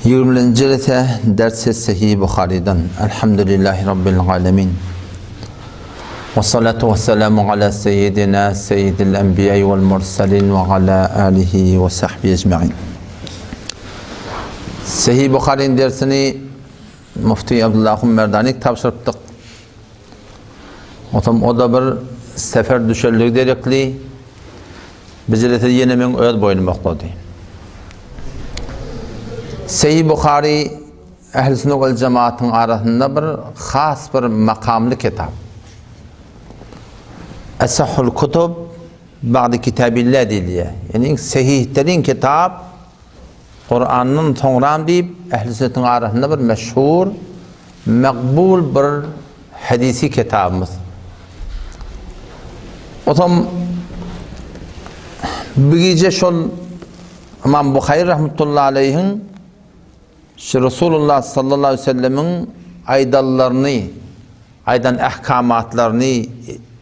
Ýigriminji jelese ders Sahih Buharydan. Elhamdülillahi Rabbil alemin. Ve salatu ve selamu ala seyyidina seyyidil enbiya vel mursalin ve ala alihi ve sahbihi ecmain. Sahih Buhary'nin dersini Mufti Abdullah Merdani tabşyrypdyk. Otam o da bir sefer düşerligi derekli. Bijelese ýene meň öz boýnuma oklady. Seýi Buhary Ähli sünnet wel jemaatyň arasynda bir has bir makamly kitap. Esahul kutub ba'di kitabillah diýilýär. Ýani iň sehihderin kitap Kurandan soňram diýip ähli sünnetiň arasynda bir meşhur, makbul bir hadisi kitabymyz. Otam bu gije şol Imam Buhary rahmetullahi aleyhiň şu Resulullah sallallahu aleyhi ve sellemiň aýdanlaryny aýdan ahkamatlaryny,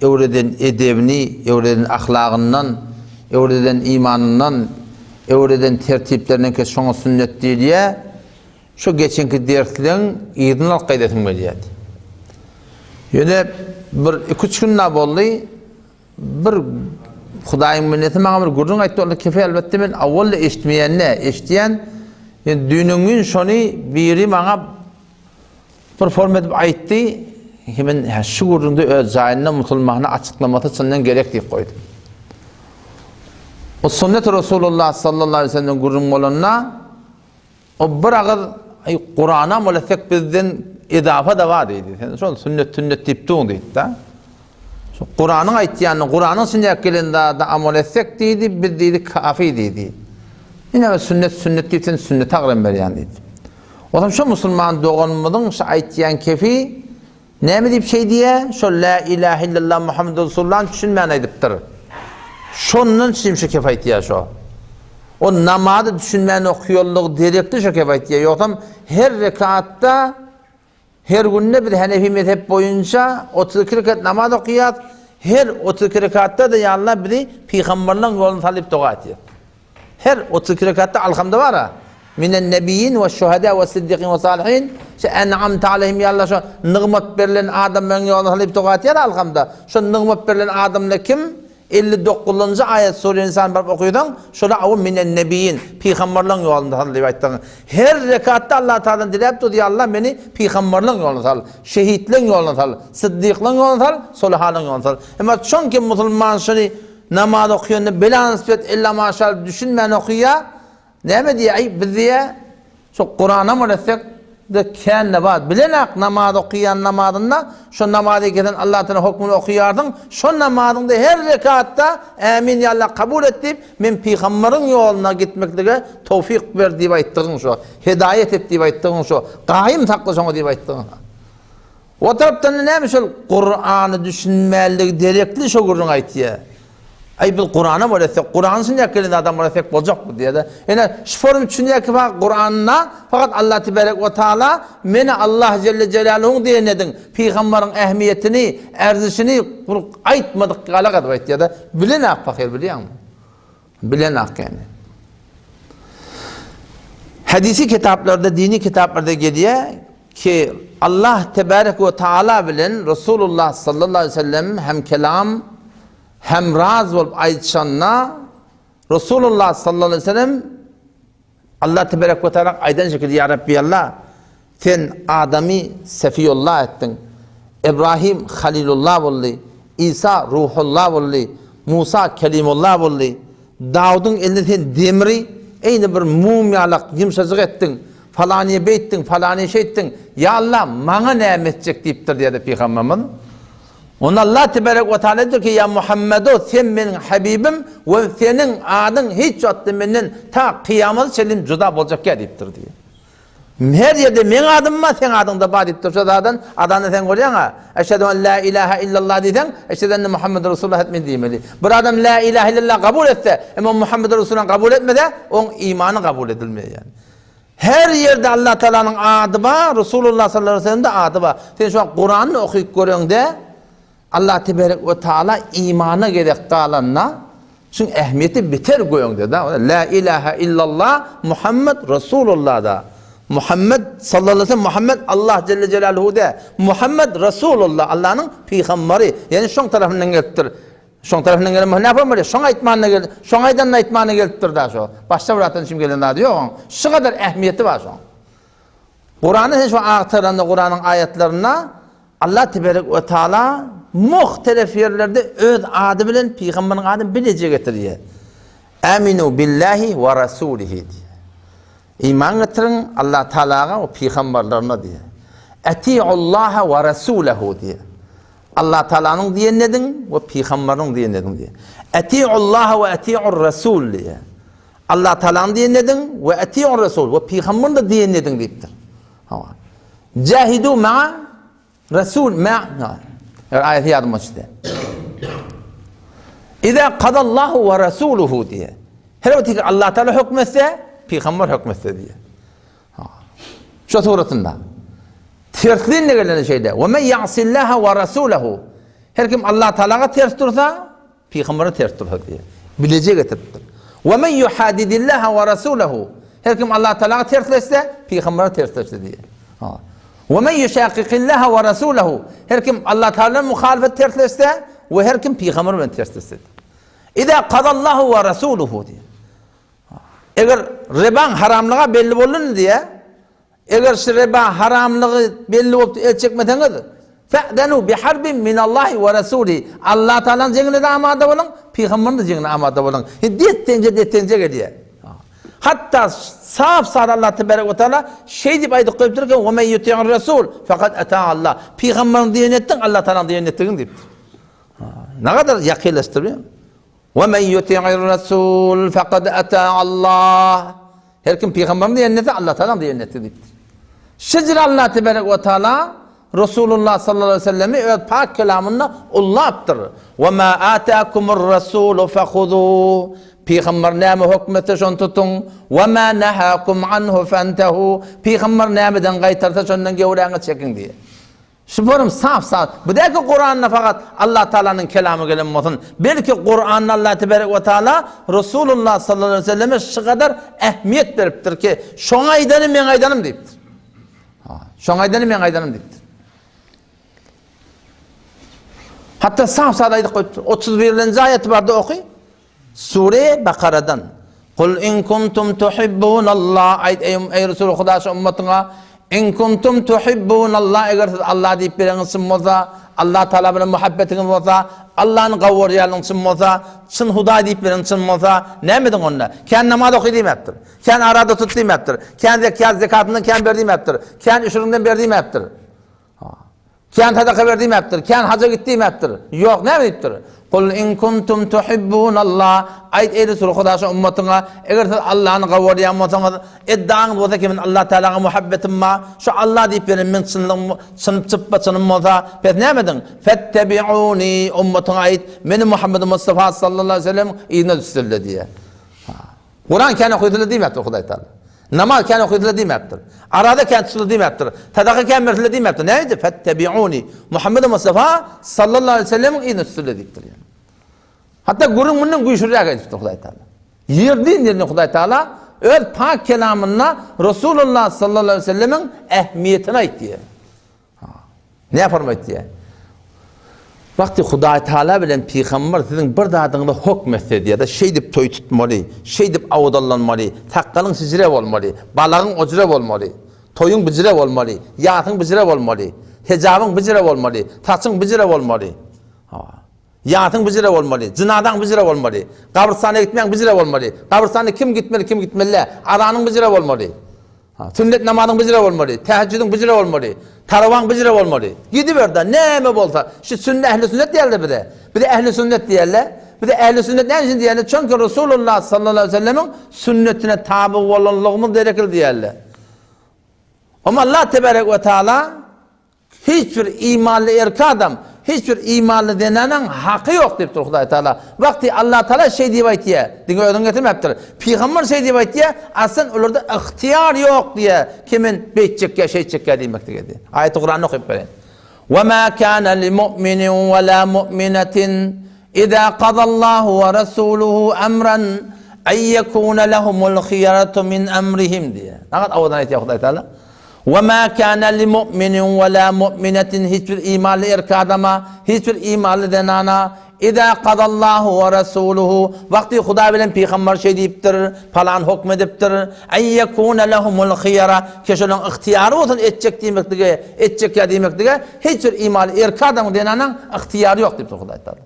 öwreden edebini, öwreden ahlagyndan, öwreden imanyndan, öwreden tertiplerinden ki şoňa sünnet diýilýär, şu geçenki dersleň yzyny alyp gaýdasym gelýärdi. Ýöne bir iki-üç gün da boldy, bir Hudaýyň minneti maňa bir gürrüň aýtdy, onda kefe elbetde men awwal-da eşitmeýän däl, eşidýän. Ýöne düýnüň gün şony biri maňa Bir form edip aýtdy, men hä şu gürrüňde öz jaýynda musulmana açyklamasy çyndan gerek diýip goýdum. O sünnet Resulullah sallallahu aleyhi ve sellem gürrüň bolanda o bir agyz aý Kurana molesek bizden edafa da bar diýdi. Sen şol sünnet sünnet diýip duň diýdi da. Şu Kuranyň aýtýanyny, Kuranyň içinde gelen zada amol etsek diýdi, biz diýdi kafi diýdi. Ine sünnet sünnet diýip sen sünnete agram berýän diýdi. Olam şo musulman doganymyzyň şu aýtýan kefi näme diýip şeý diýýä? Şo lä ilähe illallah Muhammedur Resulullah düşünmän aýdypdyr. Şondan çim şu kef aýtýa şo. O namazy düşünmän okuýanlygy derekli şo kef aýtýa. Ýogsam her rekatda her günde biz Hanefi mezhep boýunça 32 rekat namaz okuýas. Her 32 rekatda da ýa Allah bizi pygamberleň ýoluna salyp doga etýär. Her 32 rekatda alhamda bar-a. Minen nebiýin we şuhada we siddikin we salihin. Şu en'amte aleyhim ya Allah şu nygmat berlen adamlaryň ýoluna salyp doga etýär alhamda. Şu nygmat berlen adamlar kim? 59-njy aýat sure Insan baryp okysaň, şola aw minen nebiýin, pygamberleň ýolunda sal diýip aýtdyň. Her rekatda Allah Taaladan diläp dur, ya Allah meni pygamberleň ýoluna sal, şehitleň ýoluna sal, siddiklaň ýoluna sal, solihalaň ýoluna sal. Emma çünki musulman şuny Namaz okuyanda bela nispet illa maşallah düşünmän okuýa. Näme diýýär? Aý biz diýýär, şo Kurana amal etsek de kände bar. Bilenak namaz okuýan namazynda şo namazy kesen Allah Taala hokmuny okuýarsyň. Şo namazyňda her rekatda ämin ýa Allah kabul et diýip, men pygambaryň ýoluna gitmeklige towfik ber diýip aýtdygyň şo. Hidaýet et diýip aýtdygyň şo. Gaýym sakla şoňa diýip aýtdygyň. O tarapdan näme şol Kurany düşünmänligi derekli şo gürrüň aýtýar. Aý biz Kurana bol etsek, Kurany düşünýär gelen adam bol etsek boljakmy diýýär. Ene şu form düşünýär ki bak Kuranda fakat Allah tebarek we taala meni Allah jelle jelaluhu diýen ediň, pygambaryň ähmiýetini, erzişini aýtmadyk galak edip aýtýar-da. Bilen ak pahyr bilýäňmi? Bilen ak ýani. Hadisi kitaplarda, dini kitaplarda gelýär ki Allah tebarek we taala bilen Resulullah sallallahu aleyhi ve sellem hem kelam hem raz bolup aýtşanda Resulullah sallallahu aleyhi ve sellem Allah tebarek we taala aýdan şekilde ya Rabbi Allah Sen adamy Sefiýullah etdiň. Ibrahim Halilullah boldy. Isa Ruhullah boldy. Musa Kelimullah boldy. Dawudyň eline sen demri eýni bir mum ýalak ýumşajyk etdiň. Falanyýa beýtdiň, falanyýa şeýtdiň. Ýa Allah, maňa näme etjek diýipdir diýýärdi Pygamberimiz. Onda Allah tebarek we taala diýipdir ki, Ýa Muhammedo, sen meniň habibim we seniň adyň hiç wagtda menden ta kyýamata çenli juda boljak däl diýipdir diýýär. Her ýerde meň adym bar, seň adyň-da bar diýip dursa zadan, azanda sen görýäň-ä, Eşhedü en la ilahe illallah diýseň, Eşhedü enne Muhammeden Resulullah etmeli diýmeli. Bir adam la ilahe illallah kabul etse, emma Muhammeden Resulullah kabul etmese, oň imany kabul edilmeýär. Her ýerde Allah Taalanyň ady bar, Resulullah sallallahu aleyhi ve sellem-de ady bar. Sen şu Kurany okyp göreňde, Allah teberek we taala imana gerek galanda şuň ähmiýeti beter göňde da. La ilaha illallah Muhammed Resulullah da. Muhammed sallallahu aleyhi ve sellem Muhammed Allah Celle Celaluhu de. Muhammed Resulullah Allah'nyň pygamberi. Ýani şoň tarapyndan gelipdir. Şoň tarapyndan gelen bolsa näme bolýar? Şoň aýtmanyna gel, şoň aýdanyny aýtmanyna gelipdir da şo. Başga bir zatdan üçin gelen zady ýok oň. Şu kadar ähmiýeti bar şoň. Kurany sen şu agtaranda Kuranyň aýatlarynda Allah teberek we taala muhtelef ýerlerde öz ady bilen pygamberiň adyny bileje getirýär. Aminu billahi we rasulihi diýýär. Iman getiriň Allah Taalaga we pygamberlerine diýýär. Atiullaha we rasulahu diýýär. Allah Taalanyň diýenini ediň we pygamberiniň diýenini ediň diýýär. Atiullaha we atiur rasul diýýär. Allah Taalanyň diýenini ediň we atiur rasul we pygamberiň de diýenini ediň diýipdir. Hawa. Jahidu ma'a Resul ma Eger aýaty ýadyma düşse. Iza qadallahu we rasuluhu diýe. Her bir tek Allah Taala hökmetse, pygamber hökmetse diýe. Şu suratynda. Tersliğinde geleni şeýle. Ve men ya'sillaha ve rasulahu. Her kim Allah Taala'ga ters dursa, Pygambere ters dursa diýýär. Bileje getiripdir. Ve men yuhadidillaha ve rasulahu. Her kim Allah Teala'ya tersleşse, pygambere tersleşdi diýýär. Ha. Ve men yushaqiqillaha ve rasulahu. Her kim Allah Teala'ya muhalefet tersleşse ve her kim pygamber bilen tersleşse. Iza qadallahu ve rasuluhu diýýär. Eger ribaň haramlyga belli bolduny diýýär, Eger şu riba haramlygy belli bolup el çekmeseňiz, fe'zenu biharbin minallahi we rasulihi. Allah Taalanyň jeňine-de amada boluň, pygamberiň-de jeňine amada boluň. Depdeňje depdeňje gelýär. Hatda sap-sary Allah tebarek we taala şeý diýip aýdyp goýupdyr ki, "Ve men yuti'ir rasul faqad ata Allah." Pygamberiň diýenini etdiň, Allah Taalanyň diýenini etdigiň diýipdir. Nägadar ýakynlaşdyrýar. Ve men yuti'ir rasul faqad ata Allah. Her kim pygamberiň diýenini etse, Allah Tagalaň diýenini etdi diýipdir. Şejir Allah teberek we taala Resulullah sallallahu aleyhi ve sellemi öz pak kelamynda ullapdyr. Ve ma atakumur rasulu fehuzu. Pygamber näme höküm etse şony tutuň. Ve ma nahakum anhu fentehu. Pygamber nämeden gaýtarsa şondan gewräňizi çekiň diýýär. Şu forum sap-sap. Bu däl ki Kuranda fakat Allah Taalanyň kelamy gelen bolsun. Belki Kuranda Allah teberek we taala Resulullah sallallahu aleyhi ve selleme şu kadar ähmiýet beripdir ki, şoň aýdany meň aýdanym diýipdir. Ha, şoň aýdany meň aýdanym diýipdir. Hatda sap-sap aýdyp goýupdyr. 31-nji aýaty barda oky. Sure Bakaradan, Kul in kuntum tuhibbunallah, aýt eý, eý Resul Huda şu ummatyňa, in kuntum tuhibbunallah, eger siz Allah diýip bileňiz çyn bolsa, Allah Taala bilen muhabbetiňiz bolsa, Allany gowurýanyň çyn bolsa, çyn Hudaý diýip bileň çyn bolsa, näme ediň onda? Kän namaz oky diýmäpdir. Kän arada tut diýmäpdir. Kän zekat, zekatyndan kän ber diýmäpdir. Kän üşüriňden ber diýmäpdir. Kän sadaka ber diýmäpdir, kän haja git diýmäpdir. Ýok, näme diýipdir? Kul in kuntum tuhibbunallah, aýt eý Resul Huda şu ummatyňa, eger siz Allany gawarýan bolsaňyz, eddaňyz bolsa ki men Allah Tagalaga muhabbetim bar, şu Allah diýip beren meň çynlygym, çyn çypba çynym bolsa, pes näme ediň? Fettebi'uni, ummatyňa aýt, meni Muhammed Mustafa sallallahu aleyhi ve sellem yzyna düşsünler diýýär. Kuran kän okydylar diýmäpdir Hudaý Taala. Namaz kän okydylar diýmäpdir. Araza kän tutuldy diýmäpdir. Sadaka kän berildi diýmäpdir. Näme diýdi? Fettebi'uni. Muhammed Mustafa sallallahu aleyhi ve sellemiň yzyna tutuldy diýipdir. Yani. Hatta gürrüň mundan güýçlüräk edipdir Hudaý Taala. Ýerden ýerine Hudaý Taala öz pak kelamynda Resulullah sallallahu aleyhi ve sellemiň ähmiýetini aýtdy. Näme forma aýtýar? Wagty Hudaý Taala bilen pygamber siziň bir zadyňyza hokm etse diýýär-de, şeýdip toý tutmaly, şeýdip awdallanmaly, sakgalyň şijire bolmaly, balagyň ojre bolmaly, toýuň bijire bolmaly, ýasyň bijire bolmaly, hejabyň bijire bolmaly, saçyň bijire bolmaly. Ýasyň bijire bolmaly, jynazaň bijire bolmaly, gabrystana gitmäň bijire bolmaly, gabrystana kim gitmeli, kim gitmeli däl, azanyň bijire bolmaly. Sünnet namazyň bijire bolmaly, tähejjüdiň bijire bolmaly, tarawaň bijire bolmaly. Gidiber-de, näme bolsa, şu sünne ähli sünnet diýerler bize. Bize ähli sünnet diýerler. Bize ähli sünnet näme üçin diýerler? Çünki Resulullah sallallahu aleyhi ve sellemiň sünnetine taby bolanlygymyz gerekli diýerler. Amma Allah tebarek we taala Hiç bir imanly erkek adam, hiç bir imanly zenanaň haky ýok diýipdir Hudaý Taala. Wagty Allah Taala şeý diýip aýtýar, diňe özüň getirmäpdir. Pygamber şeý diýip aýtýar, aslan olarda ygtyýar ýok diýýär, ki men beýtjekkä, şeýtjekkä diýmeklige diýýär. Aýaty Kuranda okyp bereýin. Wa ma kana li mu'minin wa la mu'minatin iza qadallahu wa rasuluhu amran. Eý-ýekûne lehumul hyýaratu min emrihim diýýär. Nagat owadan aýtýar Hudaý Taala. Ve mâ kâne li mu'minin ve lâ mu'minetin hiç bir imanly erkek adama, hiç bir imanly zenana Izâ kazallahu ve resûluhu wagty Hudaý bilen pygamber şeý diýipdir, palan hokm edipdir, Eý-ýekûne lehumul hyýara ki şolaryň ygtyýary bolsun etjek diýmeklige, etjek ýa diýmeklige hiç bir imanly erkek adamyň, zenanaň ygtyýary ýok diýipdir Hudaý Taala.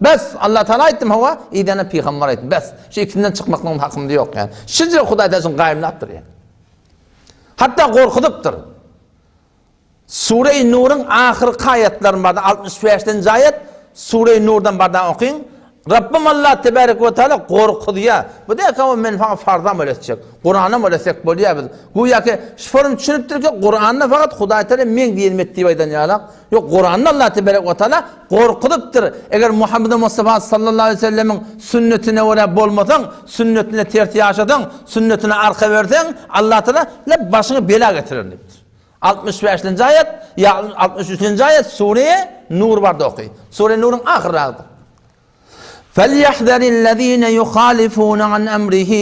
Bes, Allah Taala aýtdym hawa, idene pygamber aýtdy. Bes, şu ikisinden çykmaklygyň hakymda ýok ýani. Şije Hudaý Taala şuny gaýymlapdyr ýani. Hatda gorkuzypdyr. Sure-i Nuruň ahyrky aýatlaryny barda 65-nji aýat Sure-i Nurdan barda okyň. Rabbim Allah tebarek we taala gorkuzýar. Bu däki o men saňa farzam öletjek. Kuranam öletsek bolýar biz. Güýä ki şu forum düşünipdir ki Kuranda fakat Hudaý Taala men diýenim et diýip aýdan ýalak. Ýok, Kuranda Allah tebarek we taala gorkuzypdyr. Eger Muhammed Mustafa sallallahu aleyhi ve sellemiň sünnetine görä bolmasaň, sünnetine ters ýaşasaň, sünnetine arka berseň, Allah taala le başyňa bela getirer diýipdir. 65-nji aýat ýa 63-nji aýat Sure Nur barda oky. Sure Nuruň ahyrragydyr. فَلْيَحْذَرِ الَّذ۪ينَ يُخَالِفُونَ عَنْ أَمْرِهِ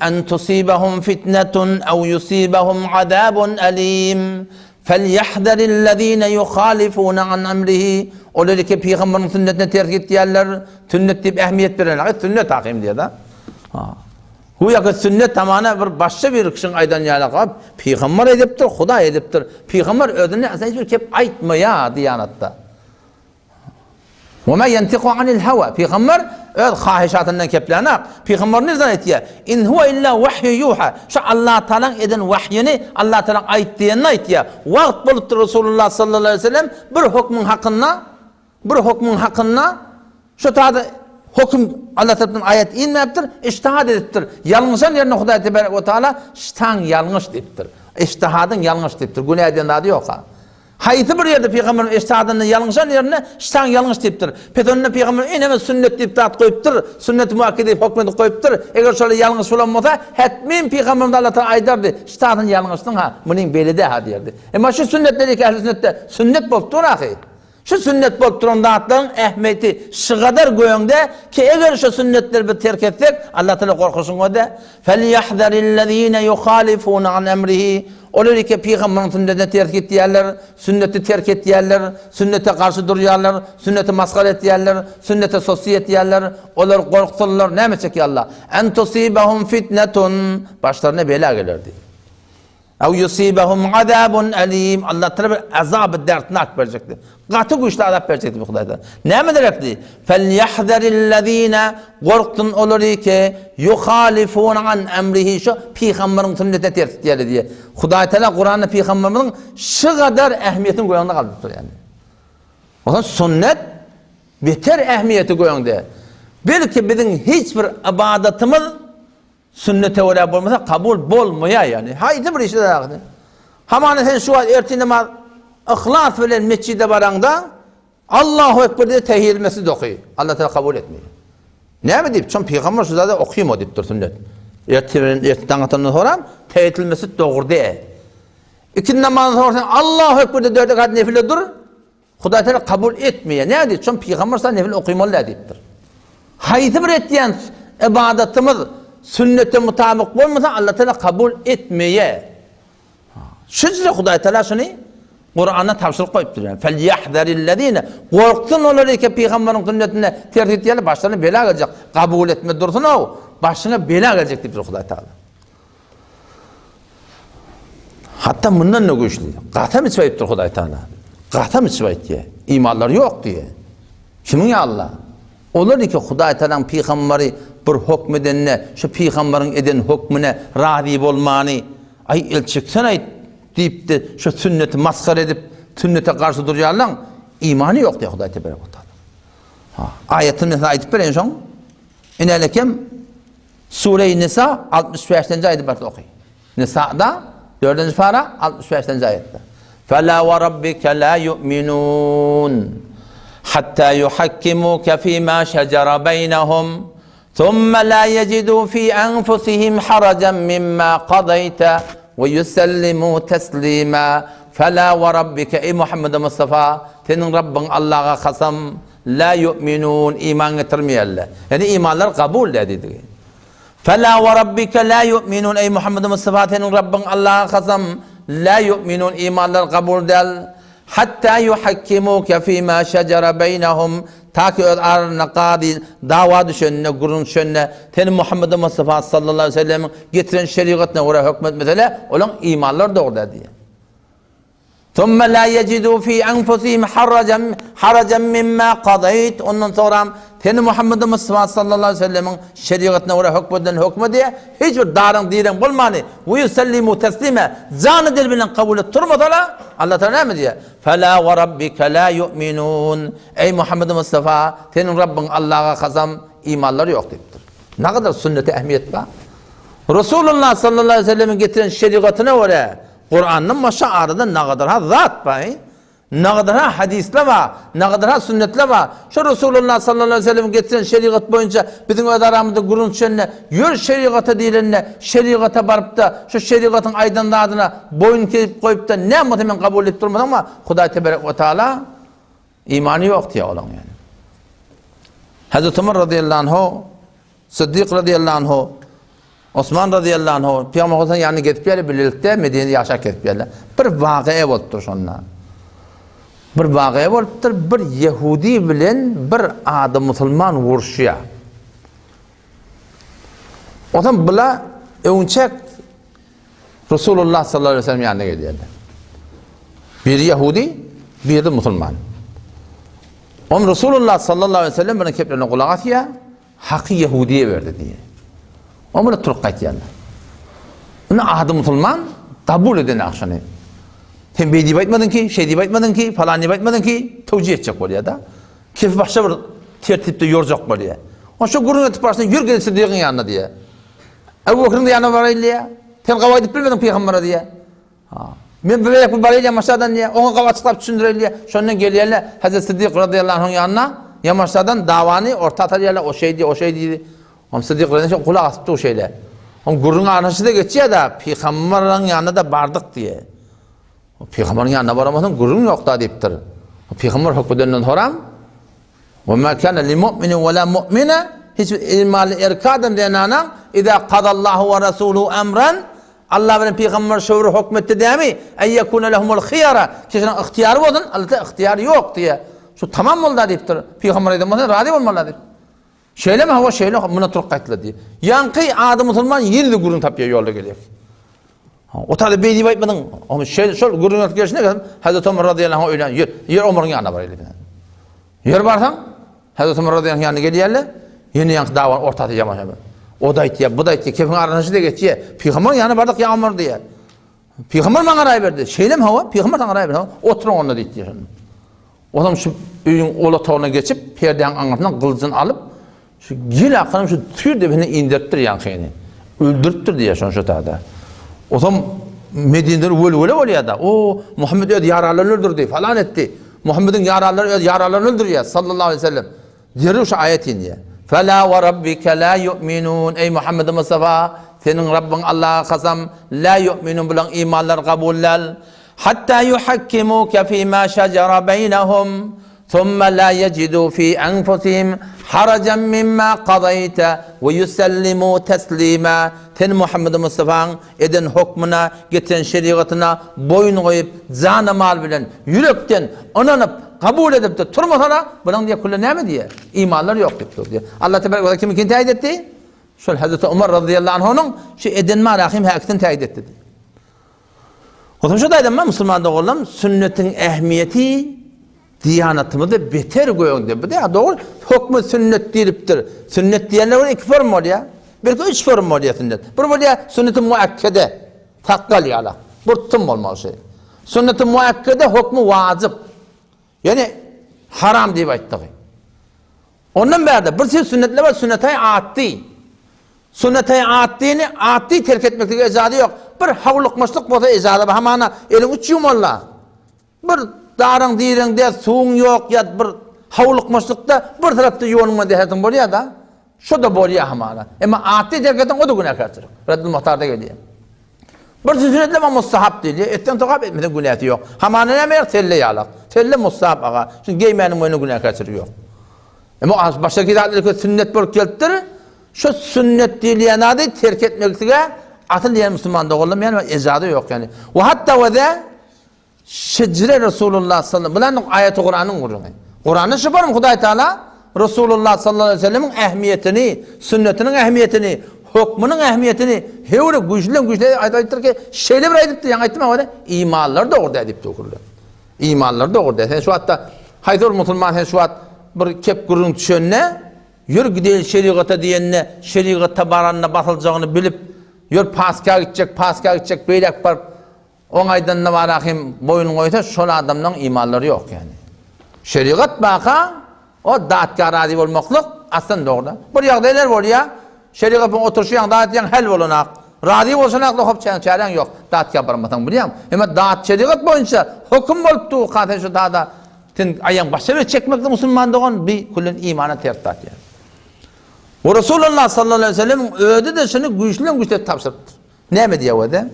أَنْ تُصِيبَهُمْ فِتْنَةٌ أَوْ يُصِيبَهُمْ عَذَابٌ أَلِيمٌ فَلْيَحْذَرِ الَّذ۪ينَ يُخَالِفُونَ عَنْ أَمْرِهِ Olar ki pygamberiň sünnetine ters gitýärler, sünnet diýip ähmiýet berenler, sünnet hakim diýýär-de. Güýä ki sünnet tamana bir başga bir kişiň aýdan ýaly, pygamber edipdir, Hudaý edipdir. Pygamber özüne hiç bir kep aýtmaýar diýanatda. Ve ma yentiku anil hawa. Pygamber öz hahyşatyndan keplänak. Pygamber nirden aýtýar? In huwa illa wahyu yuha. Şu Allah Taalaň eden wahyny Allah Taalaň aýt diýenini aýtýar. Wagt bolupdyr Resulullah sallallahu aleyhi ve sellem bir hukmyň hakynda bir hukmyň hakynda şu tada hukm Allah tarapyndan aýat inmäpdir, ijtihad edipdir. Ýalňyşan ýerinde Hudaý tebarek we taala ştaň ýalňyş diýipdir. Ijtihadyň ýalňyş diýipdir. Günä diýen zady ýok ha. Haýsy bir ýerde pygamberiň eştadynda ýalňyşan ýerinde ştaň ýalňyş diýipdir. Pes onda pygamber eneme sünnet diýip zat goýupdyr, sünneti muakkede diýip hokm edip goýupdyr. Eger şolar ýalňyş bolan bolsa, hetmin pygamberimiz Allah Taala aýdardy, ştadyň ýalňyşdyň ha, munyň beýle dä ha diýerdi. Emma şu sünnetler ýeke ähli sünnetde sünnet bolup dur ahy. Şu sünnet bolup duran zatlaryň ähmiýeti şygadar göňde ki eger şu sünnetleri biz terk etsek, Allah Taala gorkusyň öde. Felýahzarillezine yuhalifuna an emrihi Olar eke pygamberiň sünnetine ters gitýärler, sünneti terk etýärler, sünnete garşy durýarlar, sünneti masgara etýärler, sünnete sosy etýärler. Olar gorksunlar, näme etjek ýa Allah? En tusibahum fitnetun başlaryna bela geler diýdi. Ew yusibahum azabun alim. Allah Taala bir azaby dertnak berjekdi. Gaty güýçli azap berjekdi bu Hudaý Taala. Näme derekdi? Felýahzarillezine gorksun olary ki yuhalifun an emrihi şu pygamberiň sünnetine ters gitýärler diýe. Hudaý Taala Kuranda pygamberimiziň şu gadar ähmiýetini göňde galdyrypdyr ýani. Oňa sünnet beter ähmiýeti göňde. Belki biziň hiç bir ybadatymyz Sünnete görä bolmasa kabul bolmaýar ýani. Haýsy bir işde dagy. Hamana sen şu wagt ertir namaz yhlas bilen mesjide baraňda Allahu ekber diýip tehiýýetül mesjid oky. Allah Taala kabul etmeýär. Näme diýip? Çün pygamber şu zada okyma diýipdir sünnet. Ertir bilen ertir daň atandan soram tehiýýetül mesjid dogry däl. Ikindi namazdan soň sen Allahu ekber diýip dört rekat nefile dur. Hudaý Teala kabul etmeýär. Näme diýip? Çün pygamber sa nefil okymaly däl diýipdir. Haýsy bir etýän ybadatymyz sünnete mutabyk bolmasa Allah Teala kabul etmeýär. Şunça Hudaý Teala şuny Kuranda tabşyryk goýupdyr. Yani Felýahzarillezine gorksun olar ki pygamberiň sünnetine ters gitýärler, başlaryna bela geljek. Kabul etme dursun o, başyňa bela geljek diýipdir Hudaý Teala. Hatda mundan-da güýçli. Gasam içip aýdypdyr Hudaý Taala. Gasam içip aýtýar. Imanlary ýok diýýär. Kimiň ýa Allah? Olar ki Hudaý Taalaň pygamberi bir hokm edende, şu pygamberiň eden hokmüne razy bolmany, aý el çeksen aýt diýipdi, şu sünneti masgara edip, sünnete garşy durýarlaň imany ýok diýýär Hudaý tebarek we taala. Ha, aýatyny men size aýdyp bereýin şoň. Inelekem Sure-i Nisa 65-nji aýady barsa oky. Nisa'da 4-nji para 65-nji aýatda. Fela we rabbike la yu'minun hatta yuhakkimuke fima şejara beynehum thumma la yejidu fi enfusihim harajan mimma qadayta we yusellimu teslima. Fela we rabbike ey Muhammed Mustafa seniň Rabbyň Allaha kasam La ýu'minun, iman getirmeýärler. Ýagny imanlary kabul däl diýdigi. Fela we rabbike la yu'minun eý Muhammed Mustafa seniň Rabbyň Allaha kasam la yu'minun imanlary kabul däl hatta yuhakkimuke fima şejere beýnehum ta ki öz aralarynda kazy dawa düşende gürrüň düşende seni Muhammed Mustafa sallallahu aleýhi we sellemiň getiren şerigatyna görä höküm etmesele olaň imanlary dogry däl diýýär. Summa la yejidu fi enfusihim harajan harajan mimma kazaýt ondan soňram seni Muhammed Mustafa sallallahu aleýhi we sellemiň şerigatyna görä hökm edilen hökme diýe hiç bir daryň direň bolmany we ýusellimu teslime jany dil bilen kabul edip turmasala Allah Taala näme diýýär Fela we rabbike la yu'minun eý Muhammed Mustafa seniň Rabbyň Allaha kasam imanlary ýok diýipdir. Nagadar sünnete ähmiýet bar. Resulullah sallallahu aleýhi we sellemiň getiren şerigatyna görä Kurandan başga arada nagadar-ha zat bar, nagadar-ha hadyslar bar, nagadar-ha sünnetler bar. Şo Resulullah sallallahu aleýhi we sellemiň getiren şerigat boýunça biziň öz aramyzda gürrüň düşende, ýör şerigata diýlende, şerigata baryp-da, şo şerigatyň aýdan zadyna boýun kesip goýup-da, näme bolsa men kabul edip durmasaň, Hudaý teberek we taala imany ýok diýýär olaň ýani. Hazreti Umar razyýallahu anhu Syddyk razyýallahu anhu, Osman razyýallahu anhu Pygamber Husaýn ýanyna gezip ýörler, bilelikde Medinede ýaşap gezip ýörler. Bir wakyýa bolupdyr şonda. Bir wakyýa bolupdyr, bir ýehudi bilen bir adam musulman uruşýar. Onsoň bula öňçek Resulullah sallallahu aleyhi ve sellem ýanyna gelýärler. Biri ýehudi, biri musulman. Oň Resulullah sallallahu aleyhi ve sellem bilen keplerine gulak asýar. Haky ýehudiýe berdi diýýär. O muny turup gaýtýarlar. Indi ady musulman kabul eden agşany. Sen beý diýip aýtmadyň ki, şeý diýip aýtmadyň ki, falan diýip aýtmadyň ki, tewjih etjek bolýar-da. Kefi başga bir tertipde ýorjak bolýar. O şo gürrüň edip barşyna ýör gel Siddigiň ýanyna diýýär. Ebu Bekriň ýanyna baraýyn diýýär. Sen gawy aýdyp bilmediň pygambere diýýär. Men bir gezek bir baraýyn ýamaşadan diýýär. Oňa gawy açyklap düşündireýin diýýär. Şondan gelýärler Hazreti Siddik razyýallahu anhuň ýanyna. Ýamaşadan dawany orta atarýarlar. O şeý diýýär, o şeý diýdi. Oň Siddik razyýallahu anh gulak asyp dur şeýle. Oň gürrüň araşy-da geçýär-de, Pygambaryň ýanyna-da bardyk diýýär. Pygambaryň ýanyna baramasaň gürrüň ýok-da diýipdir. Pygambar hökmüdenden soraň. Ve ma kana li mu'minin ve la mu'mine hiç bir imanly erkek adam zenanaň iza kazallahu ve rasuluhu emran Allah bilen pygamber şöwre hökmetdi dämi? Ey yekune lehumul hiyara kişiniň ygtyýary bolsun, Allahda ygtyýar ýok diýe. Şu tamam boldy diýipdir. Pygamber aýdan bolsa razy bolmaly diýip. Şeýlemi hawa şeýle muna turup gaýtdylar diýip. Ýaňky ady musulman ýene-de gürrüň tapýar ýolda gelýär. O taýda beý diýip aýtmadyň. Omy şeýle şol gürrüň edip gelşine gelip Hazreti Omar razyýallahu anh öýlän ýör, ýör Omaryň ýanyna baraýly diýip. Ýör barsaň Hazreti Omar razyýallahu anh ýanyna gelýärler. Ýene ýaňky dawany orta atýar ýamaşa. O da aýtýar, bu da aýtýar, kefiň arasyna şeýle geçýär. Pygambaryň ýanyna bardyk ýa Omar diýýär. Pygamber maňa raý berdi. Şeýlemi hawa? Pygamber saňa raý berdi. Oturyň onda diýdi şonda. Olam şu öýüň ol otagyna geçip, perdäniň aňyrsyndan gylyjyny alyp, şu gel akynym şu tüýr depesine inderipdir ýaňkyny. Öldüripdir diýýär şony şu tada. Otam Medinede welwele bolýar-da. O, Muhammet öz ýaralaryny öldürdi, falan etdi. Muhammediň ýaralary öz ýaralaryny öldürýär, sallallahu aleyhi ve sellem. Derrew şu aýat inýär. Fela we rabbike la yu'minun. Eý Muhammed Mustafa, seniň Rabbyň Allaha kasam, la yu'minun bulaň imanlary kabul däl. Hatta yuhakkimuke fima şejere beýnehum, summa la yejidu fi enfusihim harajan mimma kazaýte we ýusellimu teslima. Sen Muhammed Mustafaň eden hokmuna, getiren şerigatyna boýun goýup, jana-mal bilen, ýürekden ynanyp, kabul edip-de turmasala, bulaň diýýär, külle näme diýýär? Imanlary ýok diýip dur diýýär. Allah tebarek we teala kiminkini täýit etdi? Şol Hazreti Omar razyýallahu anhunyň şu eden marahym häkisini täýit etdi diýýär. Onsoň şu taýdan musulman doganlarym sünnetiň ähmiýeti diýanatymyzda beter göňde. Bu da dogry hökmü sünnet diýlipdir. Sünnet diýende bir iki form bolýar. Belki üç form bolýar sünnet. Bir bolýar sünneti muakkede. Sakgal ýala. Bir tutum bolmaly şey. Sünneti muakkede hökmü wajyp. Ýani haram diýip aýtdygy. Ondan bärde bir söz sünnetler bar, sünnetaý atdy. Sünnetaý atdyny atdy terk etmeklige ejazy ýok. Bir hawlukmaçlyk bolsa ejaza bar. Hamana eliň üç ýumalla. Bir daryň direňde suwuň ýok ýa bir hawlukmaçlykda bir tarapda ýuwanyň dehetiň bolýar-da. Şo-da bolýar hamana. Emma atdy terk etseň o-da günäkärçilik. Reddül Muhtarda gelýär. Bir sünnetler bar mustahap diýilýär. Etseň sogap, etmeseň günäsi ýok. Hamana näme ýok? Selle ýalak. Selle mustahap aga. Şuny geýmäniň boýnuna günäkärçilik ýok. Emma başga zatlar köp sünnet bolup gelipdir. Şu sünnet diýilýän zady terk etmeklige asyl diýen musulman doganlarym ýani ejaza ýok ýani. We hatda we de şejre Resulullah sallallahu bilen aýaty Kuranyň gürrüňi. Kuranda şu barmy Hudaý Taala Resulullah sallallahu aleyhi ve sellemiň ähmiýetini, sünnetiniň ähmiýetini, hökmüniň ähmiýetini höwre güýçliden güýçli aýdypdyr ki, şeýle bir aýdypdyr, ýaňy aýtdym ha, imanlar dogry däl diýip dogrular. Imanlar dogry däl. Sen şu wagtda haýsy bir musulman sen şu wagt bir kep gürrüň düşende Ýör gideýin şerigata diýende, şerigata baranda basyljagyny bilip, ýör paska gitjek, paska gitjek, beýläk baryp, oň aýdanyna bara hem boýun goýsa, şol adamlaň imanlary ýok ýani. Şerigat baka, o datga razy bolmaklyk aslan dogry. Bir ýagdaýlar bolýar, şerigat bilen oturyşýaň, dat edýäň, hal bolanak. Razy bolşanakda hop çäň çäräň ýok, datga barmasaň bilýäň. Emma dat şerigat boýunça höküm bolup durka sen şu dada Sen aýaň başa bir çekmekde musulman dogan bi küllen imana ters zat ýa. We Resulullah sallallahu aleyhi ve sellemiň özi-de şuny güýçliden güýçli tabşyrypdyr. Näme diýýär özi?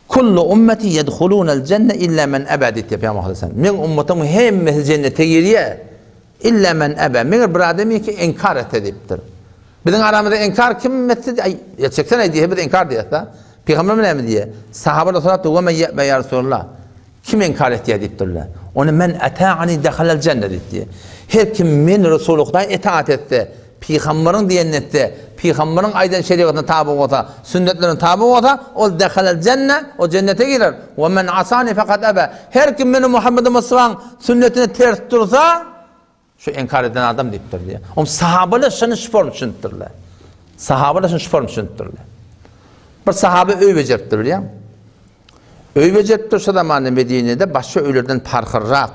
Kullu ummeti yedhulunal jenne illa men aba diýip Pygamber sallallahu aleyhi ve sellem. Meň ummatymyň hemmesi jennete girýär. Illa men aba. Meger bir adam ki inkar etse diýipdir. Biziň aramyzda inkar kim etse, aý, ýa çeksene diýip biz inkar diýýäs-de. Pygamber näme diýýär? Sahabalar sorapdyr, "Ve men ye'be ya Resulullah?" Kim inkar etýär diýipdirler. Ony men ata'ani dehalel jenne diýipdir. Her kim men Resuly Hudaý itaat etse, pygambaryň diýenini etse, pygambaryň aýdan şerigatyna taby bolsa, sünnetlerine taby bolsa, ol dehalel jenne, o jennete girer. We men asani fekad ebe. Her kim meni Muhammed Mustafaň sünnetine ters dursa, Şu inkar eden adam diýipdir diýýär. Oň sahabalar şuny şu form düşünipdirler. Sahabalar şuny şu form düşünipdirler. Bir sahaba öý bejeripdir bilýäň. Öý bejeripdir şu zamanda Medinede başga öýlerden parhyrrak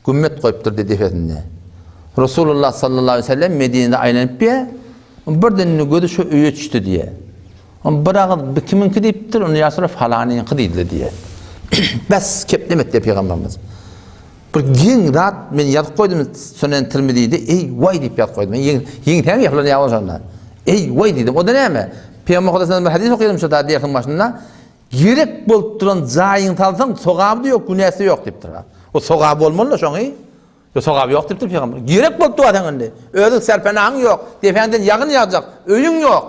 gümmet goýupdyr diýdi depesinde. Resulullah sallallahu aleyhi ve sellem Medinede aýlanyp diýe, birden gözi şu öýe düşdi diýe. On bir agyz bu kimiňki diýipdir, ony ýa falanyňky diýdiler diýe. Bes keplemet diýe pygamberimiz. Bir geň zat men ýazyp goýdum Sünen Tirmizide eý waý diýip ýazyp goýdum. Ýeň ýeňsäm ýapylan ýa şonda. Eý waý diýdim. O da näme? Pygamber Hudaýdan bir hadys okadym şu da dersiň başynda. Gerek bolup duran jaýyň salsaň sogaby da ýok, günäsi ýok diýipdir. O sogaby bolmaly da şoňy. Ýok sogaby ýok diýipdir pygamber. Gerek bolup dur sen indi. Özüň serpenagyň ýok, depäňden ýagyn ýagjak, öýüň ýok.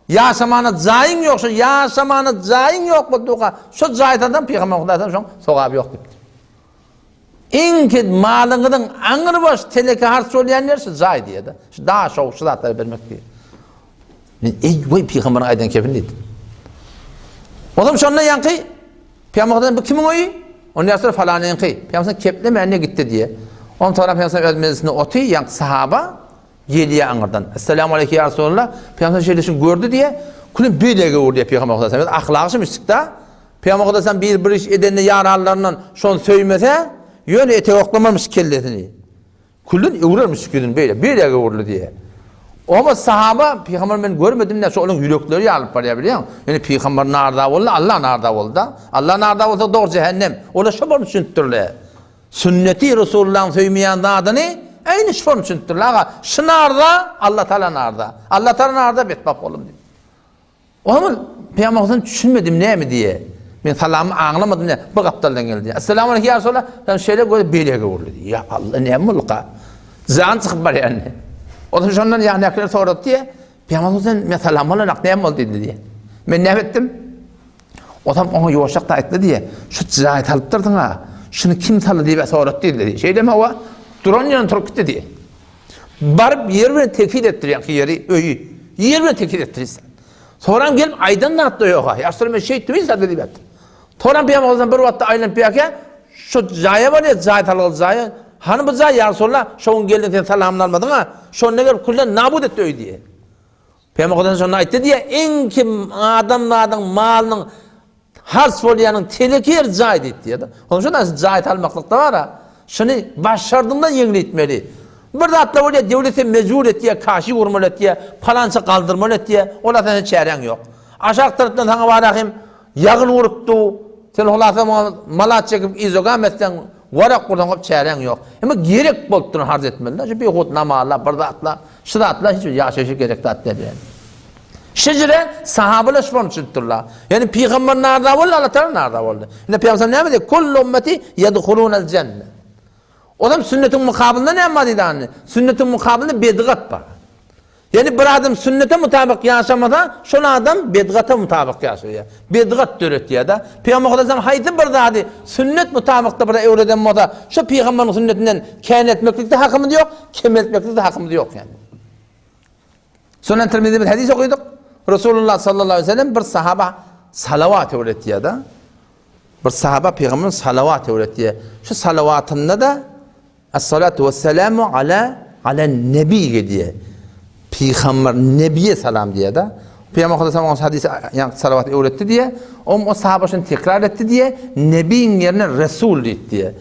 Ýaşamana jaýyň ýok, şo ýaşamana jaýyň ýok bolup durka, şo jaý salsaň pygamber Hudaýdan şoň sogaby ýok diýipdir. Iň ked malyňyzyň aňrybaş teleke harç bolýan ýeri şu jaý diýýär-de. Şu daş ow şu zatlary bermek diýýär. Men eý weý pygamberiň aýdan kepini diýdim. Olam şonda ýaňky pygamberden bu kimiň öýi? Onda ýasy falanyňky. Pygamber keplemände gitdi diýýär. Ondan sonra pygamber öz mejlisinde oty ýaňky sahaba Gelýär aňyrdan. Essalamu aleýke ýa Resulallah. Pygamber şeýle şuny gördi diýýär. Külüm beýlege öwürdi diýýär Pygamber sallallahu aleyhi ve sellem. Ahlagy şum içdik-de. Pygamber sallallahu aleyhi ve sellem bir bir iş edende ýaranlaryndan şony söýmese, ýöne etek oklamarmyş kellesini. Külün öwrermiş ýüzüni beýle, beýlege öwrüldi diýýär. Oňa sahaba pygamber men görmedim diýýär. Şo olaryň ýürekleri ýarylyp barýar bilýäň. Ýöne pygamber narda boldy, Allah narda boldy-da. Allah narda bolsa dogry jähennem. Olar şo bolup düşünipdirler. Sünneti Resulullahyň söýmeýän zadyny eýni şol düşünipdirler. Aga, şu narda Allah Taala narda. Allah Taala narda betbagt boldum diýip. O zaman Peygamber Huseýn düşünmedim näme diýe. Men salamy aňlamadym ne? Bir gapdaldan geldi. Esselamu aleýkum ýa Resulallah. Sen şeýle göz beýlege urdy. Ýa Allah näme bolduka? Jan çykyp barýan. O zaman şondan ýandakylar sorady diýe. Peygamber Huseýn men salam alanak näme boldy diýdi diýe. Men näme etdim? Otam oňa ýuwaşjak da aýtdy diýe, şu jaý salypdyrsyň-a, şuny kim saldy diýip soratdy diýdi. Şeýdem hawa, duran ýerinden turup gitdi diýe. Baryp ýer bilen tekiz etdir ýaňky ýeri, öýi. Ýer bilen tekiz etdir. Soram gelip aýdan zat-da ýok-a. Ýa şol men şeýtdim hiç zat diýip ýatdy. Soram Pygamber bir wagtda aýlanyp ýaka, şu jaýa barýar, jaý salgyly jaýa. Hany bu jaý ýa Resulallah, şo gün geldiň sen salamyny almadyň-a. Şonda gelip külden nabut etdi öýi diýe. Pygamber Hudaýdan şonda aýtdy diýýär, iň kim adamzadyň malynyň harç bolýanyň teleki ýeri jaý diýip diýýär. Onuň üçin aslynda jaý salmaklykda bar-a. Şuny başardyňdan ýeňletmeli. Bir zatlar bolýar, döwlet seni mejbur etýär, kaşi gurmaly etýär, palança galdyrmaly etýär. Ola seniň çäräň ýok. Aşak tarapdan saňa bar ahim ýagyn urupdy. Sen hulasa muňa malat çekip izogam etseň, warak ursaň hop çäräň ýok. Emma gerek bolup duran harç etmeli-de. Şu bihut namazlar, bir zatlar. Şu zatlar hiç bir ýaşaýşa gerek zat däl ýaly. Şejere sahabalar şu bolup düşünipdirler. Ýani pygamber narda boldy, Allah Taala narda boldy. Indi pygamber näme diýdi? Kullu ummeti yedhulunal jenne. Olam sünnetiň mukabylynda näme bar diýdi anny? Sünnetiň mukabylynda bedgat bar. Ýani bir adam sünnete mutabyk ýaşamasa, şol adam bedgata mutabyk ýaşaýar. Bedgat döretýär-de. Pygamber sallallahu haýsy bir zady sünnet mutabykda bir öwreden bolsa, şo pygamberiň sünnetinden käneltmeklikde hakymyz ýok, kemeltmeklikde hakymyz ýok ýani. Sunan Tirmizide bir hadys okydyk. Resulullah sallallahu aleyhi ve sellem bir sahaba salawat öwretýär-de. Bir sahaba pygamberiň salawat öwretýär. Şu salawatynda-da Es-salatu wes-selamu ala ala nebi diýýär. Pygamber nebiye salam diýýär-de. Pygamber sallallahu aleyhi ve sellem hadys ýa salawat öwretdi diýýär. Om o sahaba şunu tekrar etdi diýýär. Nebiň ýerine resul diýdi diýýär.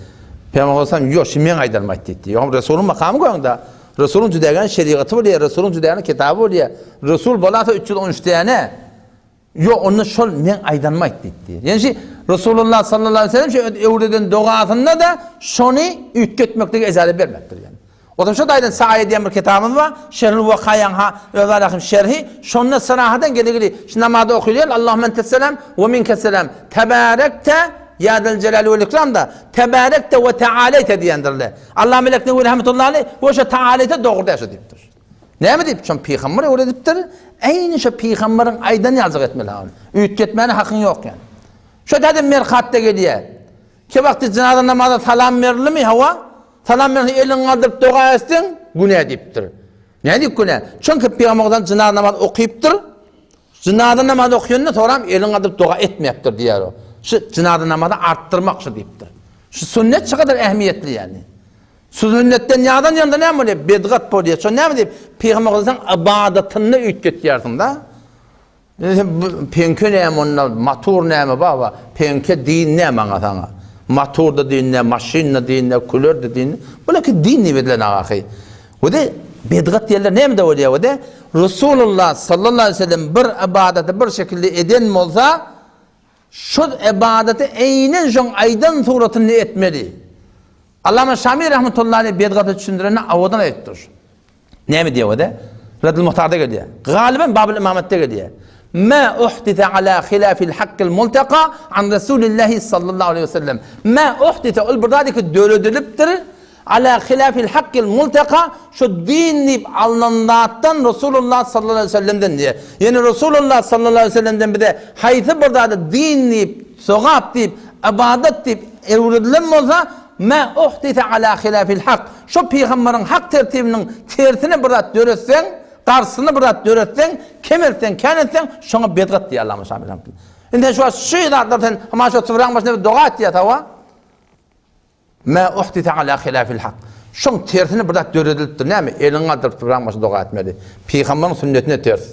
Pygamber sallallahu aleyhi ve sellem ýok, şu men aýdanym aýtdy diýdi. Ýok, resulyň makamy göňde. Resulyň jüdägän şerigaty bolýar, Resulyň jüdägän kitaby bolýar. Resul bolasa 313 däne. Ýok, onda şol meň aýdanymy aýt diýdi. Ýani şi Resulullah sallallahu aleyhi ve sellem şu öwreden dogasynda-da şony üýtgetmeklige ejaze bermekdir ýani. Otam şo taýdan Saýy diýen bir kitabymyz bar, Şerhul Wakaýaň ha öz şerhi, şonda syrahadan geligili şu namazda okylýar, Allahümme entesselam we minkesselam, tebarekte ýa zel jelali wel ikram da, tebarekte we tealeyte diýendirler. Allah Melek Newi rahmetullahi aleyh we şo tealeyte dogry däl şo diýipdir. Näme diýip, şony pygamber öwredipdir. Eýni şo pygamberiň aýdany ýaljak etmeli ony. Üýtgetmäne hakyň ýok ýani. Şo täze merkatda gelýär. Ke wagty jynaza namaza salam berilimi, hawa? Salam berse eliňi galdyryp doga etseň, günä diýipdir. Näme diýip günä? Çünki pygamberden jynaza namaz okypdyr. Jynaza namaz okýanda soram eliňi galdyryp doga etmeyapdyr diýýär o. Şu jynaza namazy artdyrmak şu diýipdir. Şu sünnet şu kadar ähmiýetli ýani. Şu sünnetden ýazan ýanda näme bolýar? Bedgat bolýar. Şo näme diýip, Pygamber sen ybadatyny üýtgetýärsiň-da. Sen peňke näme onda, matur näme baba? Peňke din näme maňa saňa? Matur da din näme, maşyn da din näme, küler de din. Bular ki din diýip edilen ahy. We bedgat diýenler näme de bolýar? We de Resulullah sallallahu aleyhi ve sellem bir ybadaty bir şekilde eden bolsa, şol ybadaty eýnen şoň aýdan suratynda etmeli. Allama Şami rahmetullahi aleyh bedgaty düşündirende awadan aýtdyr. Näme diýýär o-da? Reddül Muhtarda gelýär. Galyban Babul Imametde gelýär. Ma uhdise ala hilafil hakkil multaka an Resulillahi sallallahu aleyhi ve sellem. Ma uhdise ol bir zat ki döredilipdir. Ala hilafil hakkil multaka şu din diýip alnan zatdan Resulullah sallallahu aleyhi ve sellemden diýýär. Ýani Resulullah sallallahu aleyhi ve sellemden bize haýsy bir zady din diýip, sogap diýip, ybadat diýip öwredilen bolsa, Ma uhdise ala hilafil hak, şo pygamberiň hak tertibiniň tersine bir zat döretseň, garşysyna bir zat döretseň, kemeltseň, kän etseň, şoňa bedgat diýýär Allama Şamil rahmetullah. Indi sen şu wagt şu zatlar sen hama şo sybraň başynda bir doga et diýýär hawa. Ma uhdise ala hilafil hak. Şoň tersine bir zat döredilipdir. Näme? Eliňi galdyryp sybraň başynda doga etmeli. Pygamberiň sünnetine ters.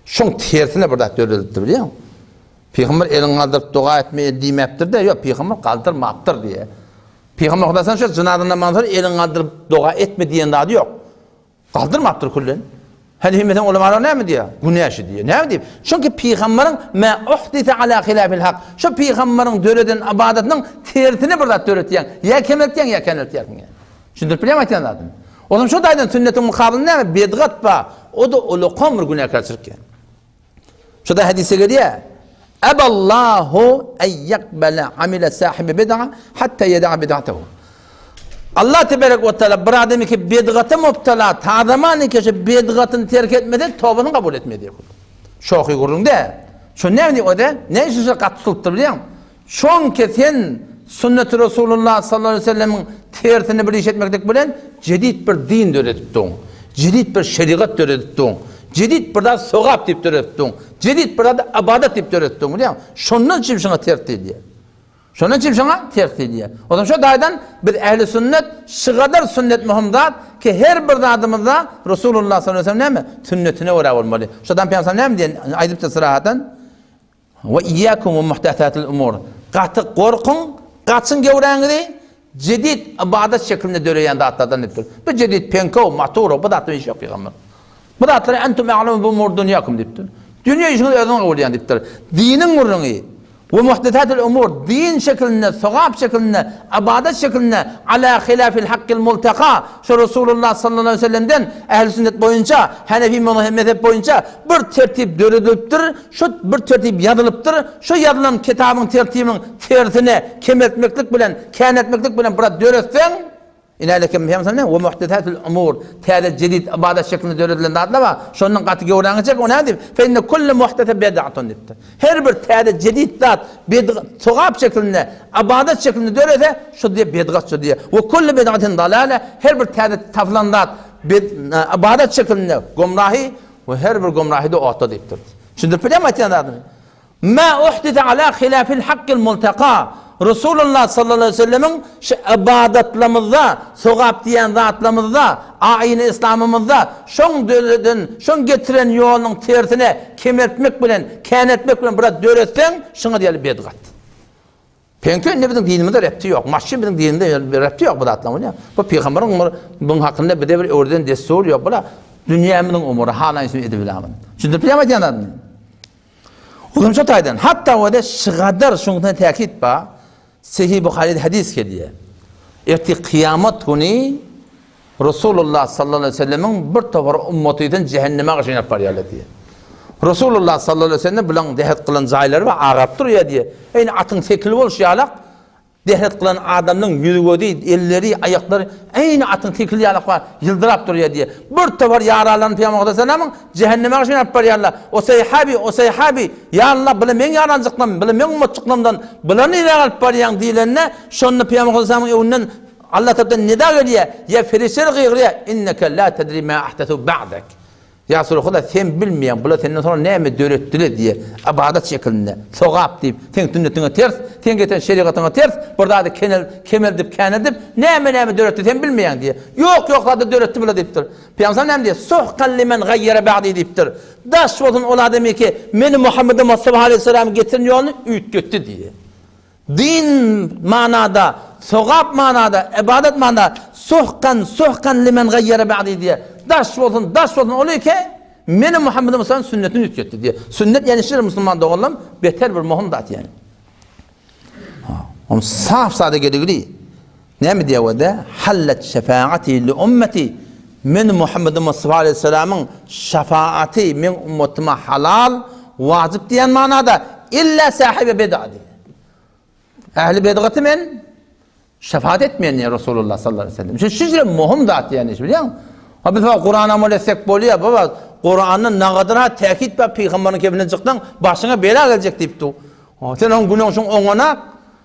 Şoň tersine bir zat döredilipdir bilýäňmi? Pygamber elini galdyryp doga etme diýmäpdir-de, ýok, pygamber galdyrmapdyr diýýär. Pygamber Hudaýdan şu jynaza namazyndan soň elini galdyryp doga etme diýen zady ýok. Galdyrmapdyr küllen. Hany hemmesiniň ulamalar näme diýýär? Günä şu diýýär. Näme diýip? Çünki pygamberiň ma uhdise ala hilafil hak. Şu pygamberiň döreden ybadatynyň tersine bir zat döretýäň. Ýa kemeltýäň, ýa keneltýärsiň. Düşündirip bilýärmi aýtýan zadymy? Olam şu taýdan sünnetiň mukabylynda näme? Bedgat bar. O-da ulakam bir günäkärçilik ýa. Şurada hadise gelýär. Eballahu en yakbala amile sahibi bid'a hatta yed'a bid'atahu. Allah tebarek ve teala bir adamy ki bidgata mubtala ta zaman ki şu bidgatyny terk etmese tobasyny kabul etmez diýip. Şohy gürrüňde. Şu näme diýip o-da? Ne üçin şu gaty tutulypdyr bilýäňmi? Çonki sen sünneti Resulullah sallallahu aleýhi we sellemiň tersine bir iş etmeklik bilen jedid bir din döredip duň. Jedid bir şerigat döredip duň. Jedid bir zat sogap diýip döredip duň. Jedid bir zat ybadat diýip döredip duň bilýäňmi? Şondan üçin şoňa ters diýilýär. Şondan üçin şoňa ters diýilýär. O zaman şo taýdan biz ähli sünnet şygadar sünnet möhüm zat ki her bir zadymyzda Resulullah sallallahu aleýhi we sellem näme? Sünnetine görä bolmaly. Şodan Pygamber näme diýen aýdypdyr syrahatdan? We iyyakum we muhdesatil umur. Gaty gorkuň, gaçyň göwräňizi jedid ybadat şeklinde döreýän zatlardan diýipdir. Bu jedid penkow, maturow bu zatlar iş ýok pygamber. Bu zatlary entum a'lemu bi umur dunýakum diýipdir. Dünýe işiňizi özüňiz gowy bilýän diýipdir. Diniň gürrüňi we muhdesatil umur din şeklinde, sogap şeklinde, ybadat şeklinde ala hilafil hakkil multaka şu Resulullah sallallahu aleyhi ve sellemden ähli sünnet boýunça, Hanefi mezhep boýunça bir tertip döredilipdir. Şu bir tertip ýazylypdyr, şu ýazylan kitabyň tertibiniň tersine kemeltmeklik bilen, käneltmeklik bilen biraz döretseň, Inäleke Pygamberimiz we muhdesatul umur, täze jedid ybadat şeklinde döredilen zatlar bar. Şondan gaty göwräňi çek, o näme diýip? Fe inne kulle muhdese bid'atun diýipdir. Her bir täze jedid zat bid'at, sogap şeklinde, ybadat şeklinde dörese, şu diýip bid'at şu diýip. We kulle bid'atin dalale, her bir täze tapylan zat bid ybadat şeklinde gumrahy we her bir gumrahy da otda diýipdir. Düşündirip bilýärmi aýtýan zadymy? Mä uhdise ala hilafil hakkil multaka, Resulullah sallallahu aleýhi we sellemiň şu ybadatlarymyzda, sogap diýen zatlarymyzda, aýyny yslamymyzda şoň döreden, şoň getiren ýolunyň tersine kemeltmek bilen, käneltmek bilen biraz döretseň, şuňa diýeli bedgat. Peňki indi biziň dinimizde repti ýok. Maşyn biziň dinimizde repti ýok bu zatlaryň bolýar. Bu pygamberiň bir buň hakynda bize bir öwreden dessur ýok. Bula dünýämiziň umury halaýyn şuny edip bilämin. Düşündirip bilýärmi aýdýan zadymy? Uzynça taýdan, hatda o-da şygadar şuňdan täkit ba, Sahih Buharyda hadys gelýär. Ertir kyýamat güni Resulullah sallallahu aleyhi ve sellemiň bir topar ummatyny cehenneme garşy alyp barýarlar diýýär. Resulullah sallallahu aleyhi ve sellem bilen dehet kylan jaýlary bar, agaryp durýar diýýär. Eýni atyň sekili bolşy ýalak Dehret kylan adamyň ýüzi-gözi, elleri, aýaklary eýni atyň tekili ýalak bar, ýyldyrap durýar diýýär. Bir topar ýaranlaryny Pygamber aleyhissalamyň jähenneme garşy alyp barýarlar. O sahaby, o sahaby, ýa Allah, bula meň ýaranjyklarym, bula meň ummatjyklarymdan, bulary nirä alyp barýaň diýlende, şonda Pygamber aleyhissalamyň öňünden Allah tarapdan nida gelýär, ýa perişdeler gygyrýar, Inneke la tedri ma ahdesu ba'dek. Ýa Resulallah, sen bilmeýäň, bular senden soňra näme döretdiler diýe, ybadat şekilinde, sogap diýip, seň sünnetiňe ters, seň getiren şerigatyňa ters, bir zady kenel, kemeldip, käneldip, näme-näme döretdi, sen bilmeýäň diýe. Ýok, ýok zady döretdi bular diýipdir. Pygamberimiz näme diýýär? Suhkan limen gaýýara ba'di diýipdir. Daş bolsun ol adamy ki, meni Muhammede Mustafa aleyhisselamyň getiren ýoluny üýtgetdi diýe. Din manada, sogap manada, ybadat manada suhkan, suhkan limen gaýýara ba'di diýýär. Daş bolsun, daş bolsun ol eke, meni Muhammed Musanyň sünnetini üýtgetdi diýýär. Sünnet ýani şir musulman doganlarym beter bir möhüm zat ýani. Ha, onuň saf sada gedigli. Näme diýýär o-da? Hallat şefaati li ummeti. Men Muhammed Mustafa aleyhisselamyň şefaaty meň ummatyma halal, wajyp diýen manada illa sahibi bid'a diýýär. Ähli bidgaty men şefaat etmeýän diýýär Resulullah sallallahu aleyhi ve sellem. Şu şeýle möhüm zat ýani, bilýäňmi? Ha biz Kur'an amal etsek bolýar, baba. Kur'anda nagadyr ha täkit bar pygamberiň kefinden çyksaň başyňa bela geljek diýipdi. Sen oň günäň şoň oňana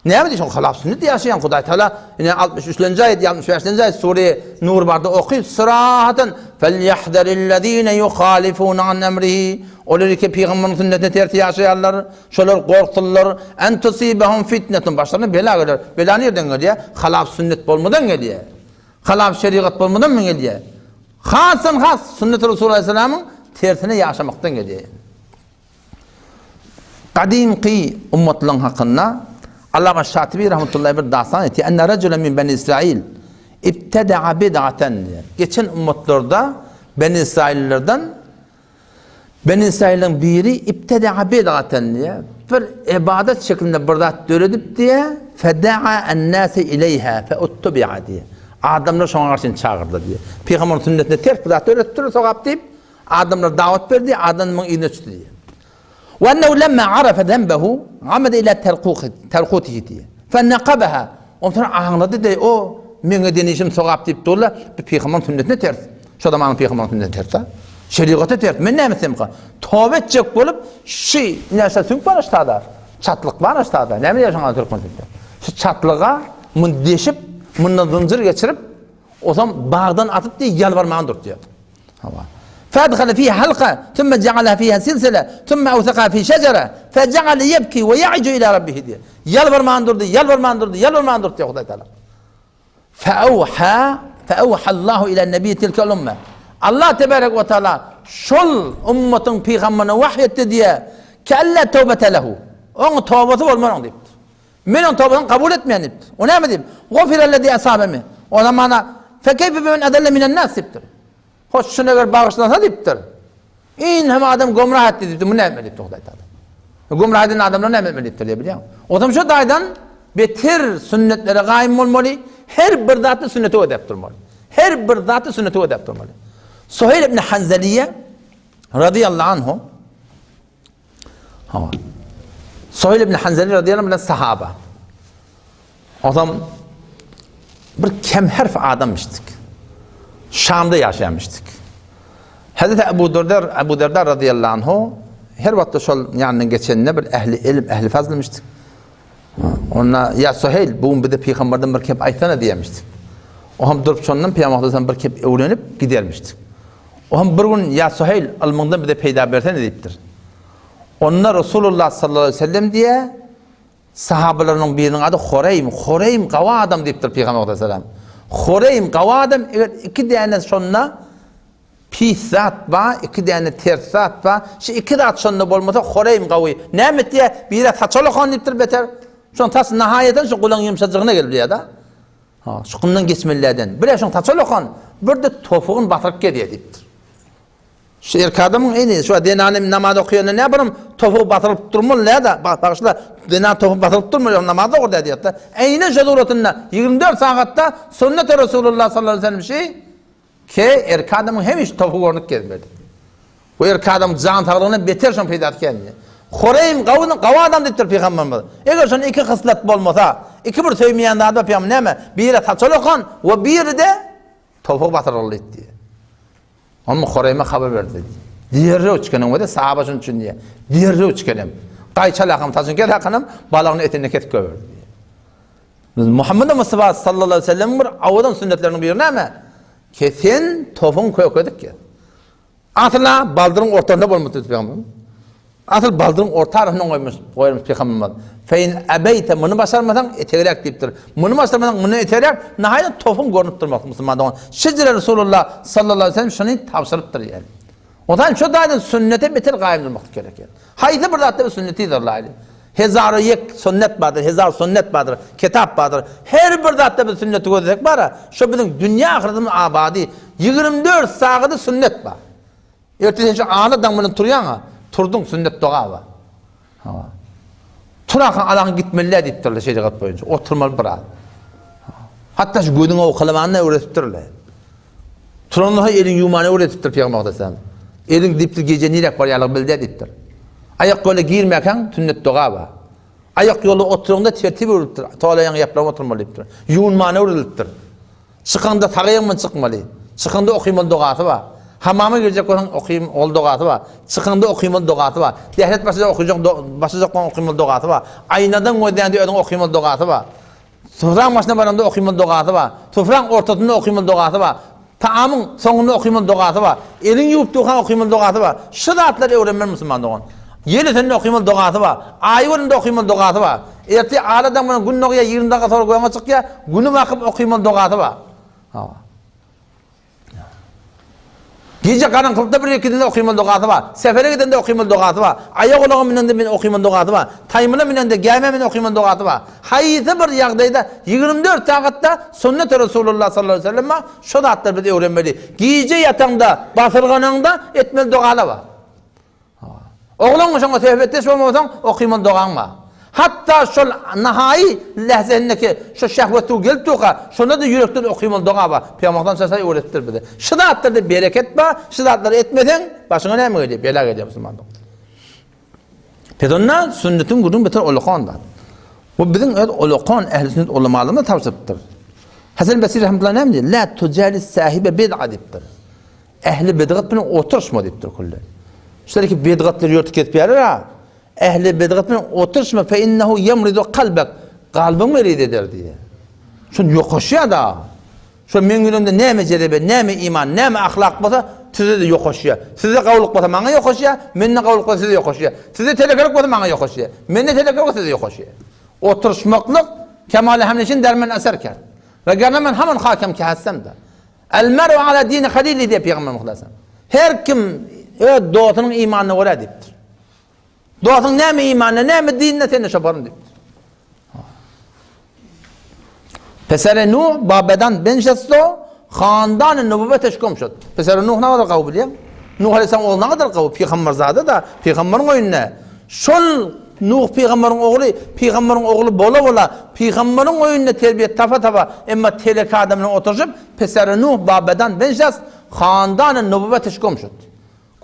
Näme diýşiň halap sünnet ýaşaýan Hudaý Taala ine 63-nji aýat 65-nji aýat sure Nur barda oky syrahatan felýahzarillezine yuhalifun an emrihi olar ki pygamberiň sünnetine ters ýaşaýarlar şolar gorksunlar en tusibahum fitnetun başlaryna bela geler bela nirden gelýär halap sünnet bolmadan gelýär halap şerigat bolmadan mı gelýär hasdan has sünnet Resulullah aleyhisselamyň tersine ýaşamakdan gelýär Gadymky ummatlaryň hakynda Allama Şatibi rahmetullahi bir dastan etýär. Enne rajulen min beni Israil ibteda'a bid'aten diýär. Geçen ummatlarda beni Israillerden beni Israiliň biri ibteda'a bid'aten diýär. Bir ibadet şeklinde bir zat döredip diýär. Feda'a en-nase ileyha feuttubi'a diýär. Adamlar şoňa garşy çagyrdy diýär. Pygamberiň sünnetine ters bir zat döredipdir, sogap diýip. Adamlar dawat berdi, adam muň yzyna düşdi diýýär. Wa ennehu lemma arafa zenbehu amada ila terkutihi diýýär. Fe nakabaha. Ondan aňlady diýýär, o meň eden işim sogap diýip durlar, bu pygamberiň sünnetine ters. Şo zamanyň pygamberiň sünnetine ters. Şerigata ters. Men näme etsemka? Toba etjek bolup, şu näşe süňk bar aşağıda. Çatlyk bar aşağıda. Näme diýýär şoňa türkmen dilinde? Şu çatlyga mun deşip, mundan zynjyr geçirip, osam bagdan atyp diýip ýalbarmaga durtýar. Hawa. Fadhala fiha halqa, thumma ja'ala fiha silsila, thumma awsaqa fi şejere, fe ja'ala yebki we ya'ju ila rabbihi diýýär. Ýalbarman durdy, ýalbarman durdy, ýalbarman durdy diýýär Hudaý Taala. Feawha, feawha Allahu ila nebi tilkel umme. Allah tebarek we taala şol ummatyň pygamberine wahy etdi diýýär. Kella tawbete lehu. Oň tobasy bolmaz oň diýipdir. Men oň tobasyny kabul etmeýän diýipdir. O näme diýip? Gufirellezi asabe min. O zamana fekeyfe bimen adalla minen nas diýipdir. Hoş şuny eger bagyşlansa diýipdir. In hem adam gomrah etdi diýipdir. Bu näme diýipdir Hudaý Taala. Gomrah eden adamlar näme etmeli diýipdir diýip bilýän. O zaman şu daýdan beter sünnetlere gaýym bolmaly. Her bir zatda sünnete ödäp durmaly. Her bir zatda sünnete ödäp durmaly. Suheyl ibn Hanzaliye radıyallahu anhu Hawa. Suheyl ibn Hanzali radıyallahu anh bilen sahaba. Adam. bir kemherf adamyşdyk. Şamda ýaşaýamyşdyk. Hezreti Ebu Derda, Ebu Derda radıyallahu anhu her wagtda şol ýanyndan geçende bir ehli ilim, ehli fazlymyşdyk. Onda ýa Suheýl, bu gün bize pygamberden bir kep aýtsana diýemişdik. O hem durup şondan pygamberden bir kep öwrenip gidermişdik. O hem bir gün ýa Suheýl, ylmyňdan bize peýda bersene diýipdir. Onda Resulullah sallallahu aleyhi ve sellem diýe sahabalarynyň biriniň ady Horeým, Horeým gawy adam diýipdir pygamber aleyhisselam. Horeým gawy adam eger iki däne şonda Pis zat ba, iki däne ters zat ba. Şu iki zat şonda bolmasa horeým gawy. Näme etýä? Biri saça lokan diýipdir beter. Şoň saç nahaýadan şu gulaň ýumşajygyna gelip diýýär-de. Ha, şukundan geçmelilerden. Biri şoň saça lokan, bir-de topugyn basyryp gezýär diýipdir. Şu erkek adamyň eni, şu zenany namaz okaýanda näme birim topugy basyryp durmaly näde? Bagyşla, zenan topugy basyryp durmaly, ýok namaz okur diýýär-de. Eýni şu suratynda 24 sagatda sünnet Resulullah sallallahu aleyhi ve sellem şi Ke erkek adamyň hemişe topugy görnüp gezmeli. Bu erkek adam jan saglygyna beter şoň peýdasy geldi. Horeým gawy gawy adam diýipdir pygamberimiz. Eger şonda iki hyslat bolmasa, iki bir söýmeýän zady bar pygamber näme? Biri saçal okan we biri-de topugy batyryldy diýdi. Onuň Horeýme habar berdi. Derrew çykanyň we sahaba şunuň üçin diýýär. Derrew çykanym. Gaýçalakam saçyny kes hakanam balagyny etini kesip goýberdi. Biz Muhammed Mustafa sallallahu aleyhi ve sellem bir awadan sünnetleriniň biri näme? Kesen topuň kökedik ya. Asyla baldyryň ortasynda bolmaly pygamber. Asyl baldyryň orta arasynda goýmuş, goýmuş pygamberimiz. Fein abeýte muny başarmasaň etegräk diýipdir. Muny başarmasaň muny etegräk, nahaýat topuň görnüp durmak musulman dogan. Şeýle Resulullah sallallahu aleyhi ve sellem şuny tabşyrypdyr ýaly. Ondan şu zadyň sünnete beter gaýym durmak gerek. Haýsy bir zatda sünneti yzarlaýly. Hezara ýek sünnet bardyr, hezar sünnet bardyr, kitap bardyr. Her bir zatda biz sünneti gözlesek bara, şo biziň dünýä ahyretimiz abady. 24 sagady sünnet bar. Erte sen şu ala daň bilen turýaň-a, turduň sünnet doga bar. Hawa. Turarkaň alaň gitmeli diýipdirler şerigat boýunça. Oturmaly biraz. Hatda şu gözüňi owkalamany öwretipdirler. Turanda eliň ýuwmany öwredipdir Pygamber aleyhisselam. Eliň diýipdir gije niräk barýarlygy bilde diýipdir. Aýak ýola girmäkäň sünnet doga bar. Aýak ýola oturaňda tertip öwredipdir. Tolaýaň ýaplaň oturmaly diýipdir. Ýuwunmany öwredilipdir. Çykaňda sag aýagyň bilen çykmaly. Çykaňda okymaly dogasy bar. Hamama girjek bolsaň okym ol dogasy bar. Çykaňda okymaly dogasy bar. Dähret başlajak okyjak başlajak bolsaň okymaly dogasy bar. Aýnadan gözläňde özüň okymaly dogasy bar. Sufraň başyna baranda okymaly dogasy bar. Sufraň ortasynda okymaly dogasy bar. Taamyň soňunda okymaly dogasy bar. Eliňi ýuwup durkaň okymaly dogasy bar. Şu zatlary öwrenmeli musulman dogan. Ýel ösende okymaly dogasy bar. Aý görnende okymaly dogasy bar. Ertir ala daň bilen gün dogýar, 20 dakika soňra göňe çykýar, güni bakyp okymaly dogasy bar. Hawa. Gije garaňkylykda bir gidende okymaly dogasy bar. Sefere gidende okymaly dogasy bar. Aýak ulaga münende men okymaly dogasy bar. Taýmyla münende, gämä münende okymaly dogasy bar. Haýsy bir ýagdaýda 24 sagatda sünnet Resulullah sallallahu aleyhi ve sellem şo zatlary biz öwrenmeli. Gije ýataňda, basyrganaňda etmeli dogalar bar. Oglan şoňa söhbetdeş bolmasaň, okymaly dogaň bar. Hatda şol nahaýy lähzesindeki şo şehwet suw gelip durka, şonda-da ýürekden okymaly doga bar. Pygamberimiz sallallahu aleyhi ve sellem öwretipdir bize. Şu zatlarda bereket bar, şu zatlary etmeseň, başyňa näme gelýär? Bela gelýär musulman dogan. Pes onda sünnetiň gürrüň beter ulakan zat. Bu biziň öz ulakan ähli sünnet ulamalarymyz tabşyrypdyr. Hasan Basri rahmetullahi näme diýýär? La tujalis sahibe bid'a diýipdir. Ähli bidgat bilen oturyşma diýipdir külli. Şeýle ki bidgatlar ýörtüp gezip ýarar-a. Ähli bidgat bilen oturyşma fe innehu ýemridu kalbek. Kalbyň meriz eder diýýär. Şun ýokaşýar da. Şo meň ýüregimde näme jezebe, näme iman, näme ahlak bolsa, size-de ýokaşýar. Sizde gawulyk bolsa maňa ýokaşýar, mende gawulyk bolsa size ýokaşýar. Sizde telekelik bolsa maňa ýokaşýar. Mende telekelik bolsa size ýokaşýar. Oturyşmaklyk kemale hemleşin dermen eser kert. Ve gerne men haman hakem ki hassem da. El mer'u ala dini halili diýip Pygamberimiz sallallahu Her kim öz dostunyň imanyna görä diýipdir. Dostuň näme imanyna, näme dinine sen de şo baryn diýipdir. Pesere Nuh babadan benşesto handan nübüwwet gum şut. Pesere Nuh näme gawy bilýär? Nuh aleyhisselam ogly näme gawy? Pygamberzada da, pygamberiň öýünde. Şol Nuh pygamberiň ogly, pygamberiň ogly bola-bola, pygamberiň öýünde terbiýe tapa-tapa, emma teleke adam bilen oturyşyp, Peseri Nuh babadan benşast, handany nübüwwet gum şut.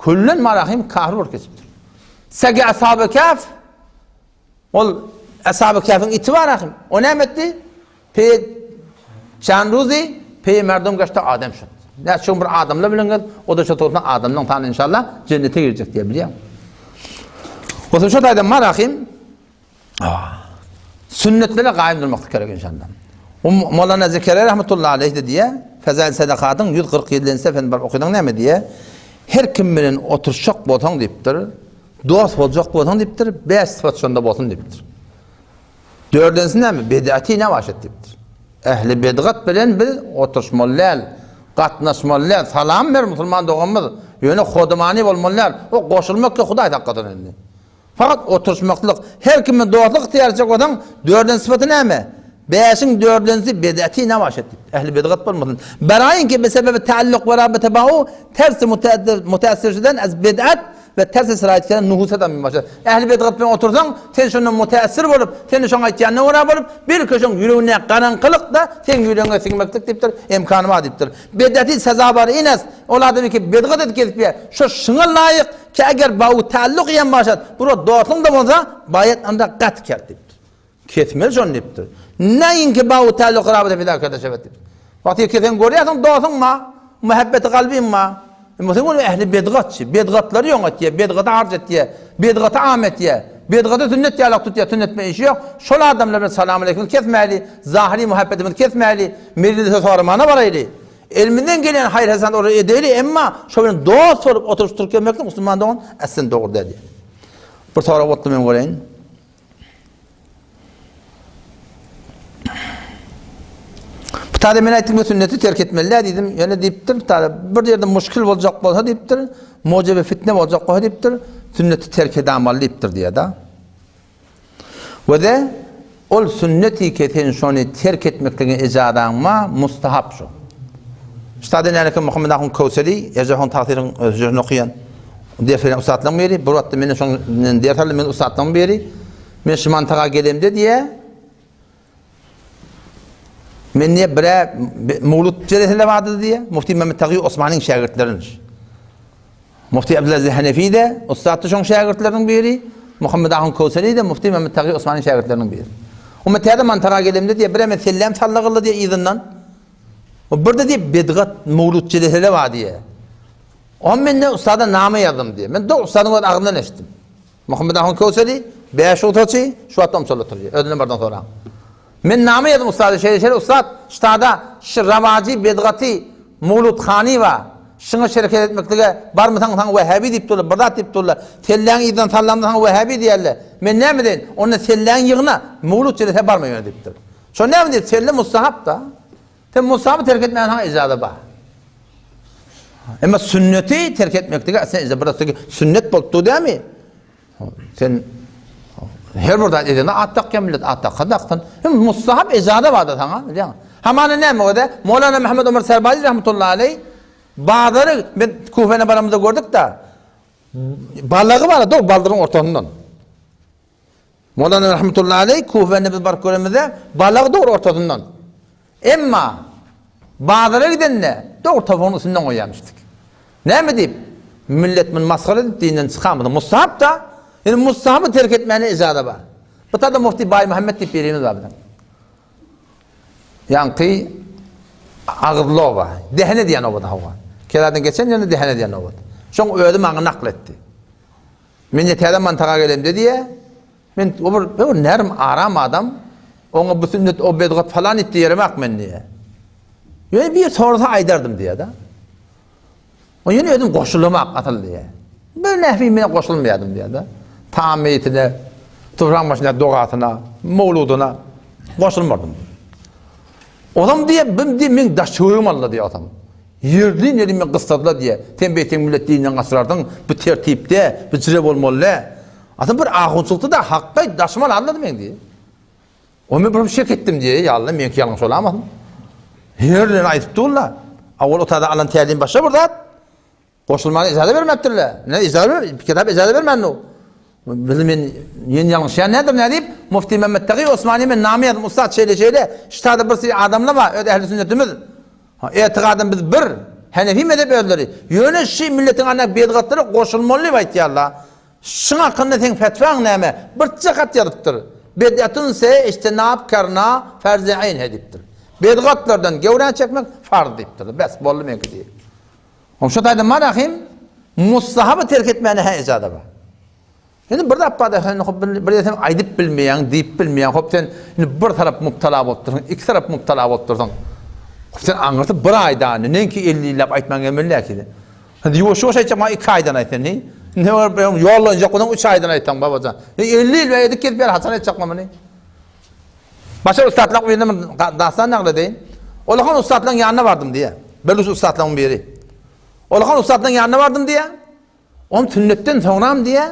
Küllen marahim kafir bolup geçipdir. Sege ashaby kaf ol ashaby kafiň iti bar ahim. O näme etdi? Pe. Çan ruzi peý merdum gaşta adam şut. Näçe gün bir adamlar bilen gez, o da şo towsuna adamlaryň sany inşallah jennete girjek diýe bilýän. Bolsa şo taýdan marahim sünnetlere gaýym durmaklyk gerek inşallah. Um Molana Zekeriýa rahmetullahi aleyh de diýe, Fezail Sadakatyň 147-nji sefini baryp okydyň näme diýe? Her kim bilen oturşak bolsaň diýipdir, dost boljak bolsaň diýipdir, bäş sypat şonda bolsun diýipdir. Dördünjisi näme? Bid'ati ne başet diýipdir. Ähli bidgat bilen biz oturyşmaly däl, gatnaşmaly däl. Salam ber musulman doganymyz. Ýöne hodumany bolmaly däl. O goşulmak ki Hudaý saklasyn indi. Fakat oturyşmaklyk, her kim bilen dostluk ygtyýar etjek bolsaň, dördünji sypaty näme? Bäşiň dördünjisi bid'ati ne başet diýipdir. Ähli bidgat bolmasyn. Beraýyn ki bisebebi taalluk we rabita ba'u tersi mutaassir şuden az bid'at We tersi siraýat keren nuhusat hem başa. Ähli bidgat bilen otursaň, sen şondan mutäessir bolup, sen şoň aýtýanyna görä bolup, belki şoň ýüregindäki garaňkylyk-da seň ýüregiňe siňmeklik diýipdir, emkany bar diýipdir. Bidati sezawary ines, ol adam ki bidgat edip gezip ýör, şo şuňa laýyk ki eger bau taalluk hem başat, bura dostluň-da bolsa, baýat anda gat kert diýipdir. Kesmeli şony diýipdir. Näinki bau taalluk rabita pida kerde şebet diýipdir. Wagty ki sen görýärsiň dostuň ma, muhabbeti kalbyň ma. Emma sen ony ähli bedgatçy, bedgatlary ýoň etýär, bedgaty harç etýär, bedgaty am etýär, bedgaty sünnet ýalak tutýar, sünnet bilen işi ýok. Şol adamlar bilen salam aleýkimizi kesmäli, zahyry muhabbetimizi kesmäli, mejlise soramana baraýly. Elimizden gelýän haýyr-hasenat olara edeýli, emma şo bilen dost bolup oturyp turup gelmeklik musulman dogan aslen dogry däl diýýär. Bir sorag bolupdy men göreýin. Bu taýda men aýtdym ki sünneti terk etmeli däl diýdim. Ýöne diýipdir, bu taýda bir ýerde muşkil boljak bolsa diýipdir, mujibi fitne boljak bolsa diýipdir, sünneti terk edamaly diýipdir diýýär-de. We de ol sünneti ki sen şony terk etmeklige ejazaň bar, mustahap şu. Şu taýda näme Muhammed Ahun Köwseri, Erjahon tagsyryň hüjresini okaýan ders beren ussatlaryň biri. Bir wagtda menden şoň ders aldy, men ussatlaryň biri. Men şu mantaga gelemde diýe, men diýe bire mawlud jelesinde bardy diýe, Mufti Mehmet Tagi Osmanyň şägirtlerimiş. Mufti Abdulaziz Hanefi de ussatdy şoň şägirtleriniň biri. Muhammed Ahun Köwseri de Mufti Mehmet Tagi Osmanyň şägirtleriniň biri. Onda täze mantaga gelemde diýe, bire men sellem sallagyldy diýe yzyndan. O birde diýip bedgat mawlud jelesele bar diýe. O men de ustada name ýazdym diýe. Men dogry ustadyň öz agzyndan eşitdim. Muhammed Ahun Köwseri, bäş ugtaçy, şu wagtda omçal oturýar. Özünden birden soraň. Men name ýazdym ustada şeýle şeýle ussat, ştada şu rawajy bedgaty mawlud hany bar. Şuňa şereket etmeklige barmysaň saňa wähäbi diýip durlar, bir zat diýip durlar. Selläň yzdan sallamda saňa wähäbi diýerler. Men näme edeýin? Onda selläň ýygna, mawlud jelese barma ýöne diýipdir. Şo näme diýip, selle mustahap-da. Sen mustahaby terk etmäge saňa ijaza bar. Emma sünneti terk etmeklige sen ijaza bir sünnet bolup dur dämi? Sen her bir zat edende at dakýan millet at daksa daksyn. Hem mustahap ijaza bar da saňa, bilýäňmi? Hamana näme o-da? Mowlana Muhammed Omar Serbazi rahmetullahi aleý bazary men Kufene baramyzda gördük-de. Balagy bar, dog baldyryň ortasyndan. Mowlana rahmetullahi aleý Kufäni biz baryp görenimizde balagy dogry ortasyndan. Emma bazara gidende dogry topugyň üstünden goýýarmyşdyk. Näme diýip? Millet muny masgara edip dinden çykamyz. Musahap-da, ýöne musahaby terk etmäne ijaza bar. Bu tada Mufti Baýmuhammet diýip birimiz bar biziň. Ýaňky agyzly oba, Dehene diýen obada hawa. Keradan geçen ýerde Dehene diýen obada. Şoň özi maňa nakl etdi. Men ýa täze mantaga gelemde diýe, men o bir, bir nerm, aram adam, oňa bu sünnet, o bedgat falan etdi ýeremak men diýe. Ýöne bir sorasa aýdardym diýe-de. O ýöne özüm goşulamak asyl diýe. Bir nähli men goşulmaýardym diýe-de. Tam meýitine, topragyň başynda dogasyna, mowludyna goşulmardym. Ozam diýe, bim diýe, men daş töweregim aldy diýe ozam. Ýerli ýerli men gyssadylar diýe. Sen beýteň millet dininden gaçyrardyň, bu tertipde, bu jire bolmaly dä. Aslynda bir ahunçylykda da hakda daşyma aldy men diýe. O men bir şek etdim diýe, ýa Allah, meňki ýalňyş bolamasyn. Her ýerde aýdyp durlar. Awal otada alan tälim başga bir zat. Goşulmaga ijaza bermepdirler. Ne ijaza ber, kitap ijaza bermän o. Bizi men ýen ýalňyşýan nädir nädip? Mufti Mehmet Tagi Osmani men name ýazdym. Ussat şeýle şeýle. Ştada bir sürü adamlar bar, öz ehli sünnetimiz. Ha, etigadym biz bir. Hanefi mezhep özleri. Ýöne şi milletiň ana bedgatlary goşulmaly diýip aýtýarlar. Şuň hakynda seň fetwaň näme? Birçe hat ýazypdyr. Bed'atun se ijtinab karna farz-i aýn he diýipdir. Bedgatlardan gewräni çekmek farz diýipdir. Bes, boldy meňki diýip. Oň şo taýda marahim mustahaby terk etmäne hä ijaza bar. Indi bir zat bar-da, sen hop bir sen aýdyp bilmeýäň, diýip bilmeýäň. Hop sen indi bir tarap mubtala bolup dursuň, iki tarap mubtala bolup dursuň. Hop sen aňyrsy bir aýda, neňki 50 ýyllap aýtmaň gelmeli däl ki. Indi ýuwaş-ýuwaş aýtjak, maňa iki aýdan aýt sen. Indi ýollanjak bolsaň üç aýdan aýtsaň babajan. 50 ýyl bäri edip gezip ýör, haçan aýtjak muny? Başga ussatlaryň birine bir dastan nagl edeýin. Olakan ussatlaryň ýanyna bardym diýýär. Belus ussatlaryň biri. Olakan ussatlaryň ýanyna bardym diýýär. On sünnetden soňram diýýär.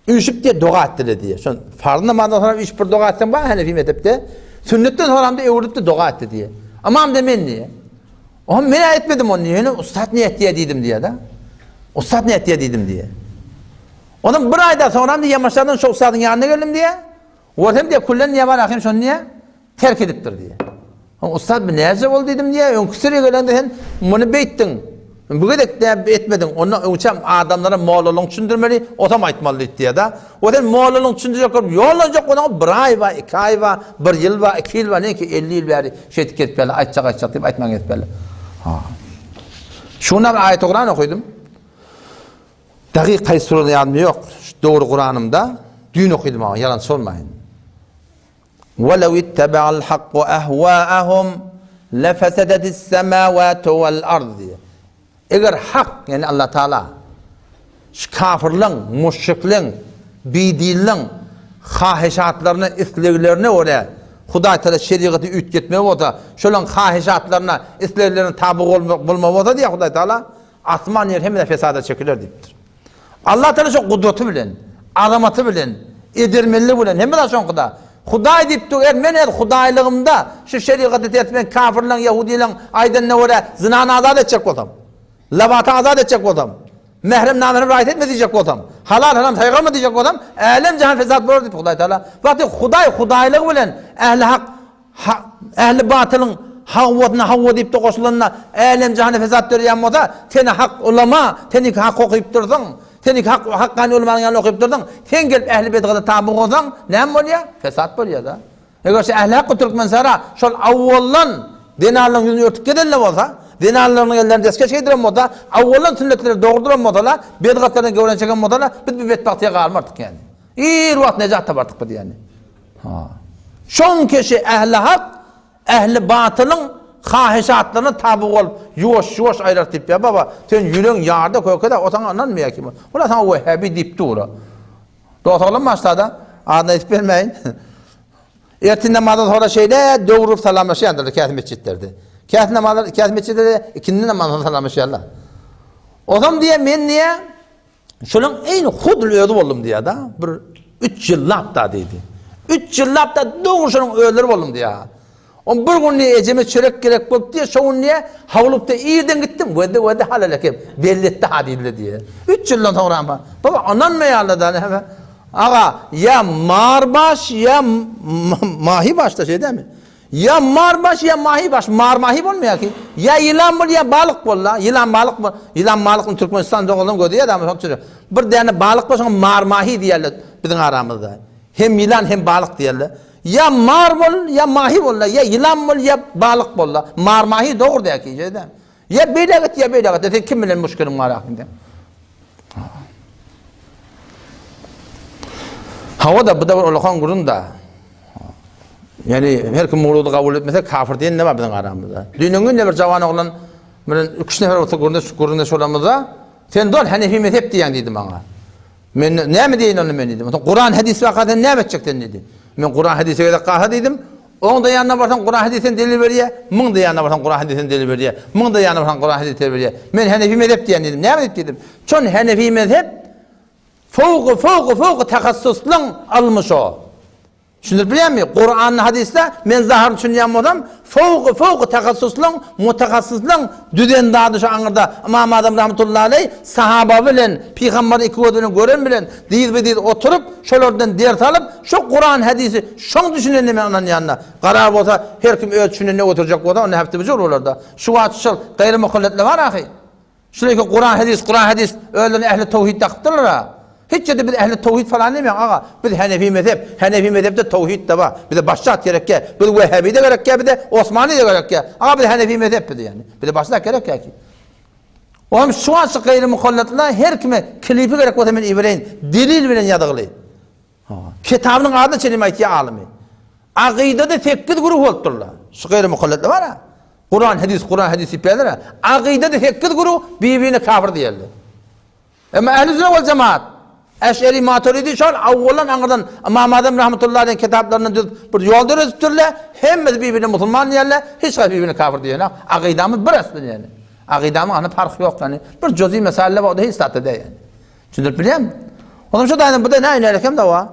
Üýşüp diýýär, doga etdiler diýýär. Şon farz namazdan soňra üýşüp bir doga etseň bar Hanefi mezhepde. Sünnetden soňram diýýär, öwrülip de doga etdi diýýär. Ymam de men diýýär. Oňa men etmedim ony, ýöne ussat ne etdi diýdim diýýär-de. Ussat ne etdi diýdim diýýär. Ondan bir aýdan soňram diýýär, ýamaşlardan şo ussadyň ýanyna geldim diýýär. Görsem diýýär, küllen diýýär bar ahim şony diýýär, terk edipdir diýýär. Oň ussat bu näce boldy diýdim diýýär, öňki süre gelende sen muny beýtdiň. Bu gezek näme etmediň? Onda öňçem adamlara mollalygyny düşündirmeli, otam aýtmaly diýdi diýýär-de. O sen mollalygyny düşündirjek bolup ýollanjak bolsaň bir aý bar, iki aý bar, bir ýyl bar, iki ýyl bar, neňki 50 ýyl bäri şeýdip gezip geldi, aýtjak aýtjak diýip aýtman gezip geldi. Ha. Şuna bir aýat Kuran okydym. Dagyk haýsy surada ýadymda ýok. Şu dogry Kuranymda düýn okydym aga, ýalançy bolmaýyn. Welew ittebe'al hakku ehwâehum lefesedetis semâwâtu vel ard diýýär. Eger hak, ýagny Allah Taala şu kafirleň, müşrikleň, bidinleň hahyşatlaryna, isleglerine görä Hudaý Taala şerigaty üýtgetmegi bolsa, şolaň hahyşatlaryna, isleglerine taby bolmagy bolsa diýýär Hudaý Taala, Asman ýer hemme fesada çekiler diýipdir. Allah Taala şo gudraty bilen, azamaty bilen, edermenligi bilen hemme zat şoňkyda. Hudaý diýip dur, eger men öz hudaýlygymda şu şerigaty ters men kafirleň, ýahudylaň aýdanyna görä zynany azat etjek bolsam, lawaty azat etjek bolsam, mährem namährem raýat etme diýjek bolsam, halal haram saýgarma diýjek bolsam, älem jahan fesat bolar diýip Hudaý Taala. Wagty Hudaý hudaýlygy bilen ähli hak Ha, ähli batylyň hawwasyna hawwa diýip-de goşulanda, älem-jahana fesat döreýän bolsa, sen hak ulama, sen iki hak okyp dursuň, sen iki hak hakkany ulamanyň ýanynda okyp dursuň, sen gelip ähli bedgata taby bolsaň, näme bolýar? Fesat bolýar-da. Eger şu ähli hakky türkmensara şol awwaldan zenanlaryň ýüzüni örtüp gezen-de bolsa, zenanlaryň ellerini deskeş geýdiren bolsa, awwaldan sünnetleri dogrudyran bolsalar, bedgatlardan göwrän çeken bolsalar, biz bu betbagtyýa galmardyk ýaly. Ir wagt nejat tapardyk biz ýaly. Ha. Şoň keşi ähli hak, ähli batylyň hahyşatlaryna taby bolup, ýuwaş-ýuwaş aýrar diýip ýa baba, sen ýüregiň ýarda köke-de, o saňa ynanmaýar kim. Ola saňa wehhabi diýip dur. Dos oglan başlada, adyny aýdyp bermäýin. Ertir namazdan sonra şeýle döwrüp salamlaşýandyr käsi metjitlerde. Käsi namazlar, käsi metjitlerde ikindi namazdan salamlaşýarlar. Ozam diýe men diýe Şonuň eýni hudl özi boldum diýýär-de, bir üç ýyllap-da diýdi. Üç ýyllap-da dogry şonuň özleri boldum diýýär. On bir gün diýýär, ejeme çörek gerek bolup diýýär, şo gün diýýär, howlukda irden gitdim, gözde-gözde halal eken, belli etdi ha diýdiler diýýär. Üç ýyldan soňra ama, baba ynanmaýarlar-da näme. Aga, ýa mar baş, ýa mahy başda şeý dämi? Ýa mar baş ýa mahy baş mar mahy bolmaýar ki. Ýa ýylan bol ýa balyk bol la. Ýylan balyk bol. Ýylan balyk Türkmenistan dogadan gözi ýa da şoň Bir däne balyk bol şoňa mar mahy diýerler biziň aramyzda. Hem ýylan hem balyk diýerler. Ýa mar bol ýa mahy bol la. Ýa ýylan bol ýa balyk bol la. Mar mahy dogry däl ki. Ýa beýle git ýa beýle git. Sen kim bilen muşkiliň bar ahyrynda? Hawa-da, bu da bir ulakan gürrüň-da. Ýani her kim mowludy kabul etmese kafir diýen ne bar biziň aramyzda. Düýnüň günde bir jawan oglan bilen üç nefer oturyp gürrüňdeş gürrüňdeş bolamyzda, sen dol Hanefi mezhep diýýäň diýdi maňa. Men näme diýeýin onda men diýdim. Kuran hadis waka sen näme etjek sen diýdi. Men Kuran hadise gezek galsa diýdim. Oň da ýanyna barsaň Kuran hadisden delil berýär, muň da ýanyna barsaň Kuran hadisden delil berýär, muň da ýanyna barsaň Kuran hadis delil berýär. Men Hanefi mezhep diýen diýdim. Näme diýip diýdim. Çon Hanefi mezhep fowky fowky fowky tahassuslyň ylmy şo. Düşündirip bilýärmi? Kuranda hadisde men zahyr düşünýän bolsam, fowky fowky tahassuslyň, mutahassyslaň düzen zady şu aňyrda Ymam Azam rahmetullahi aleý sahaba bilen, pygambary iki gözi bilen gören bilen dyzbe-dyz oturyp, şolardan ders alyp, şo Kuran hadisi şoň düşünenine men ynanýan-da. Karar bolsa her kim öz düşünenine oturjak bolsa onda hepde bir jur bolar-da. Şu wagt şol gaýry mukalletler bar ahy. Şular iki Kuran hadis, Kuran hadis özlerine ähli towhid dakypdyrlar-a. Hiç ýerde biz ähli towhid falan diýmeýäň aga. Biz Hanefi mezhep. Hanefi mezhepde towhid-de bar. Bize başga zat gerekýä. Biz Wehhabi-de gerekýä bize, Osmani-de gerekýä. Aga biz Hanefi mezhep biz ýani. Bize başga zat gerekýä ki. Oňam şu wagt şu gaýry muhallatlar her kime klipi gerek bolsa men ibereýin. Delil bilen ýazygly. Kitabynyň adyny çelim aýtýar alymy. Akydada sekiz güruh bolupdyrlar. Şu gaýry muhallatlar bar-a. Kuran hadis, Kuran hadis diýip ýazar-a. Akydada sekiz güruh bir-birine kafir diýerler. Emma ähli sünnet wal jemaat Eş'eri Maturidi şol awwaldan aňyrdan Ymam Azam rahmetullahi aleyh kitaplaryndan düzüp bir ýol döredipdirler. Hemmesi bir-birine musulman diýerler. Hiç haýsy bir-birine kafir diýenok. Akydamyz bir aslynda ýani. Akydamyň any parhy ýok ýani. Bir juz'i meseleler bar, o da hiç zatda däl ýani. Düşündirip bilýärmi? Onam şu taýdan bu da näme nälekem dawa.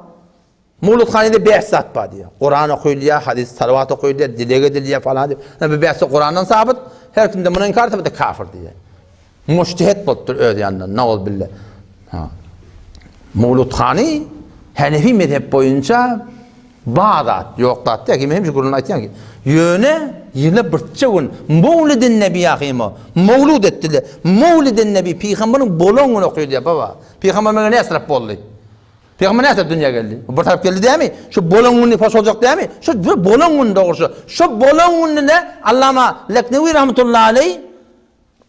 Mowludhanede bäş zat bar diýýär. Kuran okylýar, hadys, salawat okylýar, dileg edilýär falan diýip. Bu bäş zat Kurandan sabyt. Her kimde muny inkar etse, bu da kafir diýýär. Mujtehit bolupdyr öz ýanyndan, nauzubilla. Ha. Mowludhany Hanefi mezhep boýunça bar zat, ýok zat däl. Kim hemişe gürrüňini aýtýan ki, ýöne ýyla birçe gün Mowlidin Nebi ýahyma, mowlud etdiler. Mowlidin Nebi pygamberiň bolan güni okylýar baba. Pygamber meni näsirap boldy? Pygamber näsirap dünýä geldi? Bir tarap geldi dämi? Şu bolan günü hoş boljak dämi? Şu bir bolan gün dogrusy. Şu bolan gününe Allama Leknewi rahmetullahi aleyh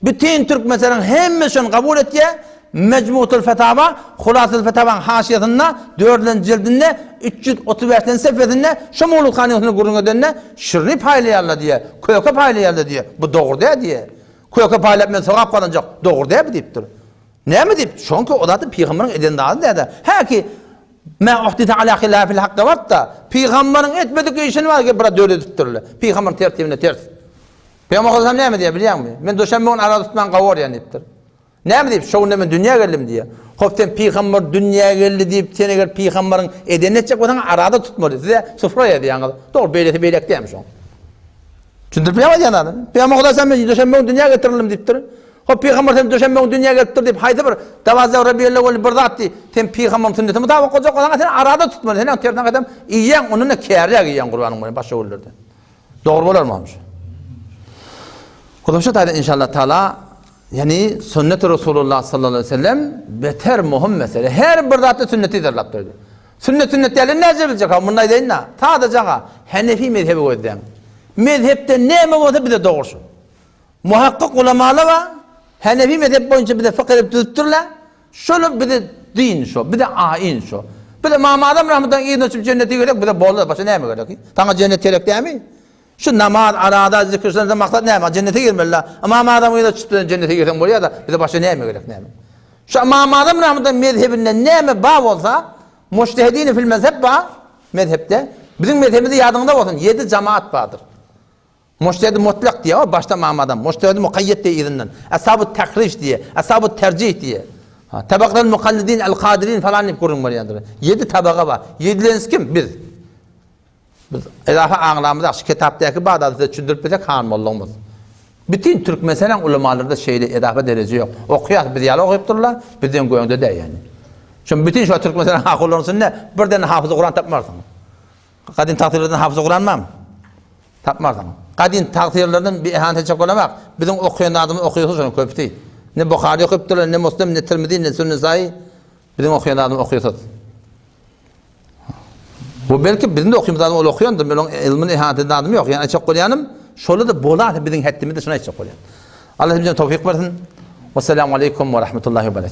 Bütin türkmenleriň hemmesi şony kabul etýär. Mejmutul Fetawa, Hulasatul Fetawaň haşiýasynda, dördünji jildinde, 335-nji sefesinde şu Mowlud hanyň gürrüň edende, şirini paýlaýarlar diýýär, köke paýlaýarlar diýýär. Bu dogry däl diýýär. Köke paýlap men sogap gazanjak, dogry däl bu diýipdir. Näme diýip? Şoňki o zat pygamberiň eden zady däl-de. Häki Mä uhdise ala hilafil hakka barda, pygamberiň etmedik işini bar ki biraz döredipdirler. Pygamberiň tertibine ters. Pygamber Aleyhisselam näme diýýär bilýäňmi? Men duşenbe gün araza tutman gawy görýän diýipdir. Näme diýip? Şo günde men dünýä geldim diýýär. Hop sen pygamber dünýä geldi diýip, sen eger pygamberiň edenini etjek bolsaň araza tutmaly. Size sufra ýazýaňyz. Dogry beýlesi beýlek dämi şoň? Düşündirip bilýäňmi aýdýan zadymy? Pygamber Aleyhisselam men duşenbe gün dünýä getirildim diýipdir. Hop pygamber sen duşenbe gün dünýä gelipdir diýip haýsy bir Dawazdag Rabiýellewwel bir zat diý. Sen pygamberiň sünnetine mutabak boljak bolsaň sen araza tutmaly. Sen tersine gaýtam iýýäň, ondan-da kärräk iýýäň gurbanyň boýun başga günlerde. Dogry bolarmy şu? Huzuş taýdan inşallah taala ýani sünnet Resulullah sallallahu aleyhi ve sellem beter muhim mesele. Her bir zatda sünneti yzarlap durdy. Sünnet sünnet däl näce biljek ha munda aýdaýyn da. Sadajaga Hanefi mezhebi gözläň. Mezhepde näme bolsa bize dogry şu. Muhakkyk ulamalar bar. Hanefi mezhep boýunça bize fykh edip düzüpdirler. Şolar bize din şo, bize aýyn şo. Bize Ymam Azam rahmetullahi yzyna düşüp jennete gerek, bize boldy, başga näme gerek? Saňa jennet gerek dämi? Şu namaz, araza, zikir şundan maksat näme? Jennete girmeli. Ymam Azam yzyna düşüp jennete girseň bolýar-da, bize başga näme gerek näme? Şu Ymam Azam rahmetullahi mezhebinde näme bar bolsa, mujtehidin fil mezheb bar, mezhepde. Biziň mezhebimizde ýadyňda bolsun, 7 jamaat bardyr. Mujtehidi mutlak diýýär, o başda Ymam Azam, mujtehidi mukaýýet diýýär yzyndan. Ashabu tahrij diýýär, ashabu terjih diýýär. Ha, tabakal mukallidin al-kadirin falan diýip gürrüň berýändir. Ýedi tabaga bar. Ýedilensi kim? Biz. Biz edafa aňlamyzak şu kitapdaky bar zady size düşündirip bilsek han mollagymyz. Bütin türkmenistanyň ulamalarynda şeýle edafa dereje ýok. Okaýas biz ýaly okayıp durlar, bizden göňde däl ýani. Şo bütin şu türkmenistanyň hakyllarynyň içinde birden hafyzy Kuran tapmarsyň. Gadym tagtyrlardan hafyzy Kuran barmy? Tapmarsyň. Gadym tagtyrlardan bir ihanet etjek bolamak. Biziň okaýan zadymyz okaýasy şonuň köpüsi. Ne Buhary okupdyrlar, ne Muslim, ne Tirmizi, ne Sünne Sahi. Biziň okaýan zadymyz okaýasy. Bu belki biziň de okuyumuz zadymyz ol okaýandyr. Men onuň ylmyny ihanet eden zadym ýok. Ýani aýtjak bolýanym, şolar da bolasa biziň hetdimizde şuny aýtjak bolýan. Allah hepimize towfik bersin. Wesselamu aleýkum we rahmetullahi we berekatuh.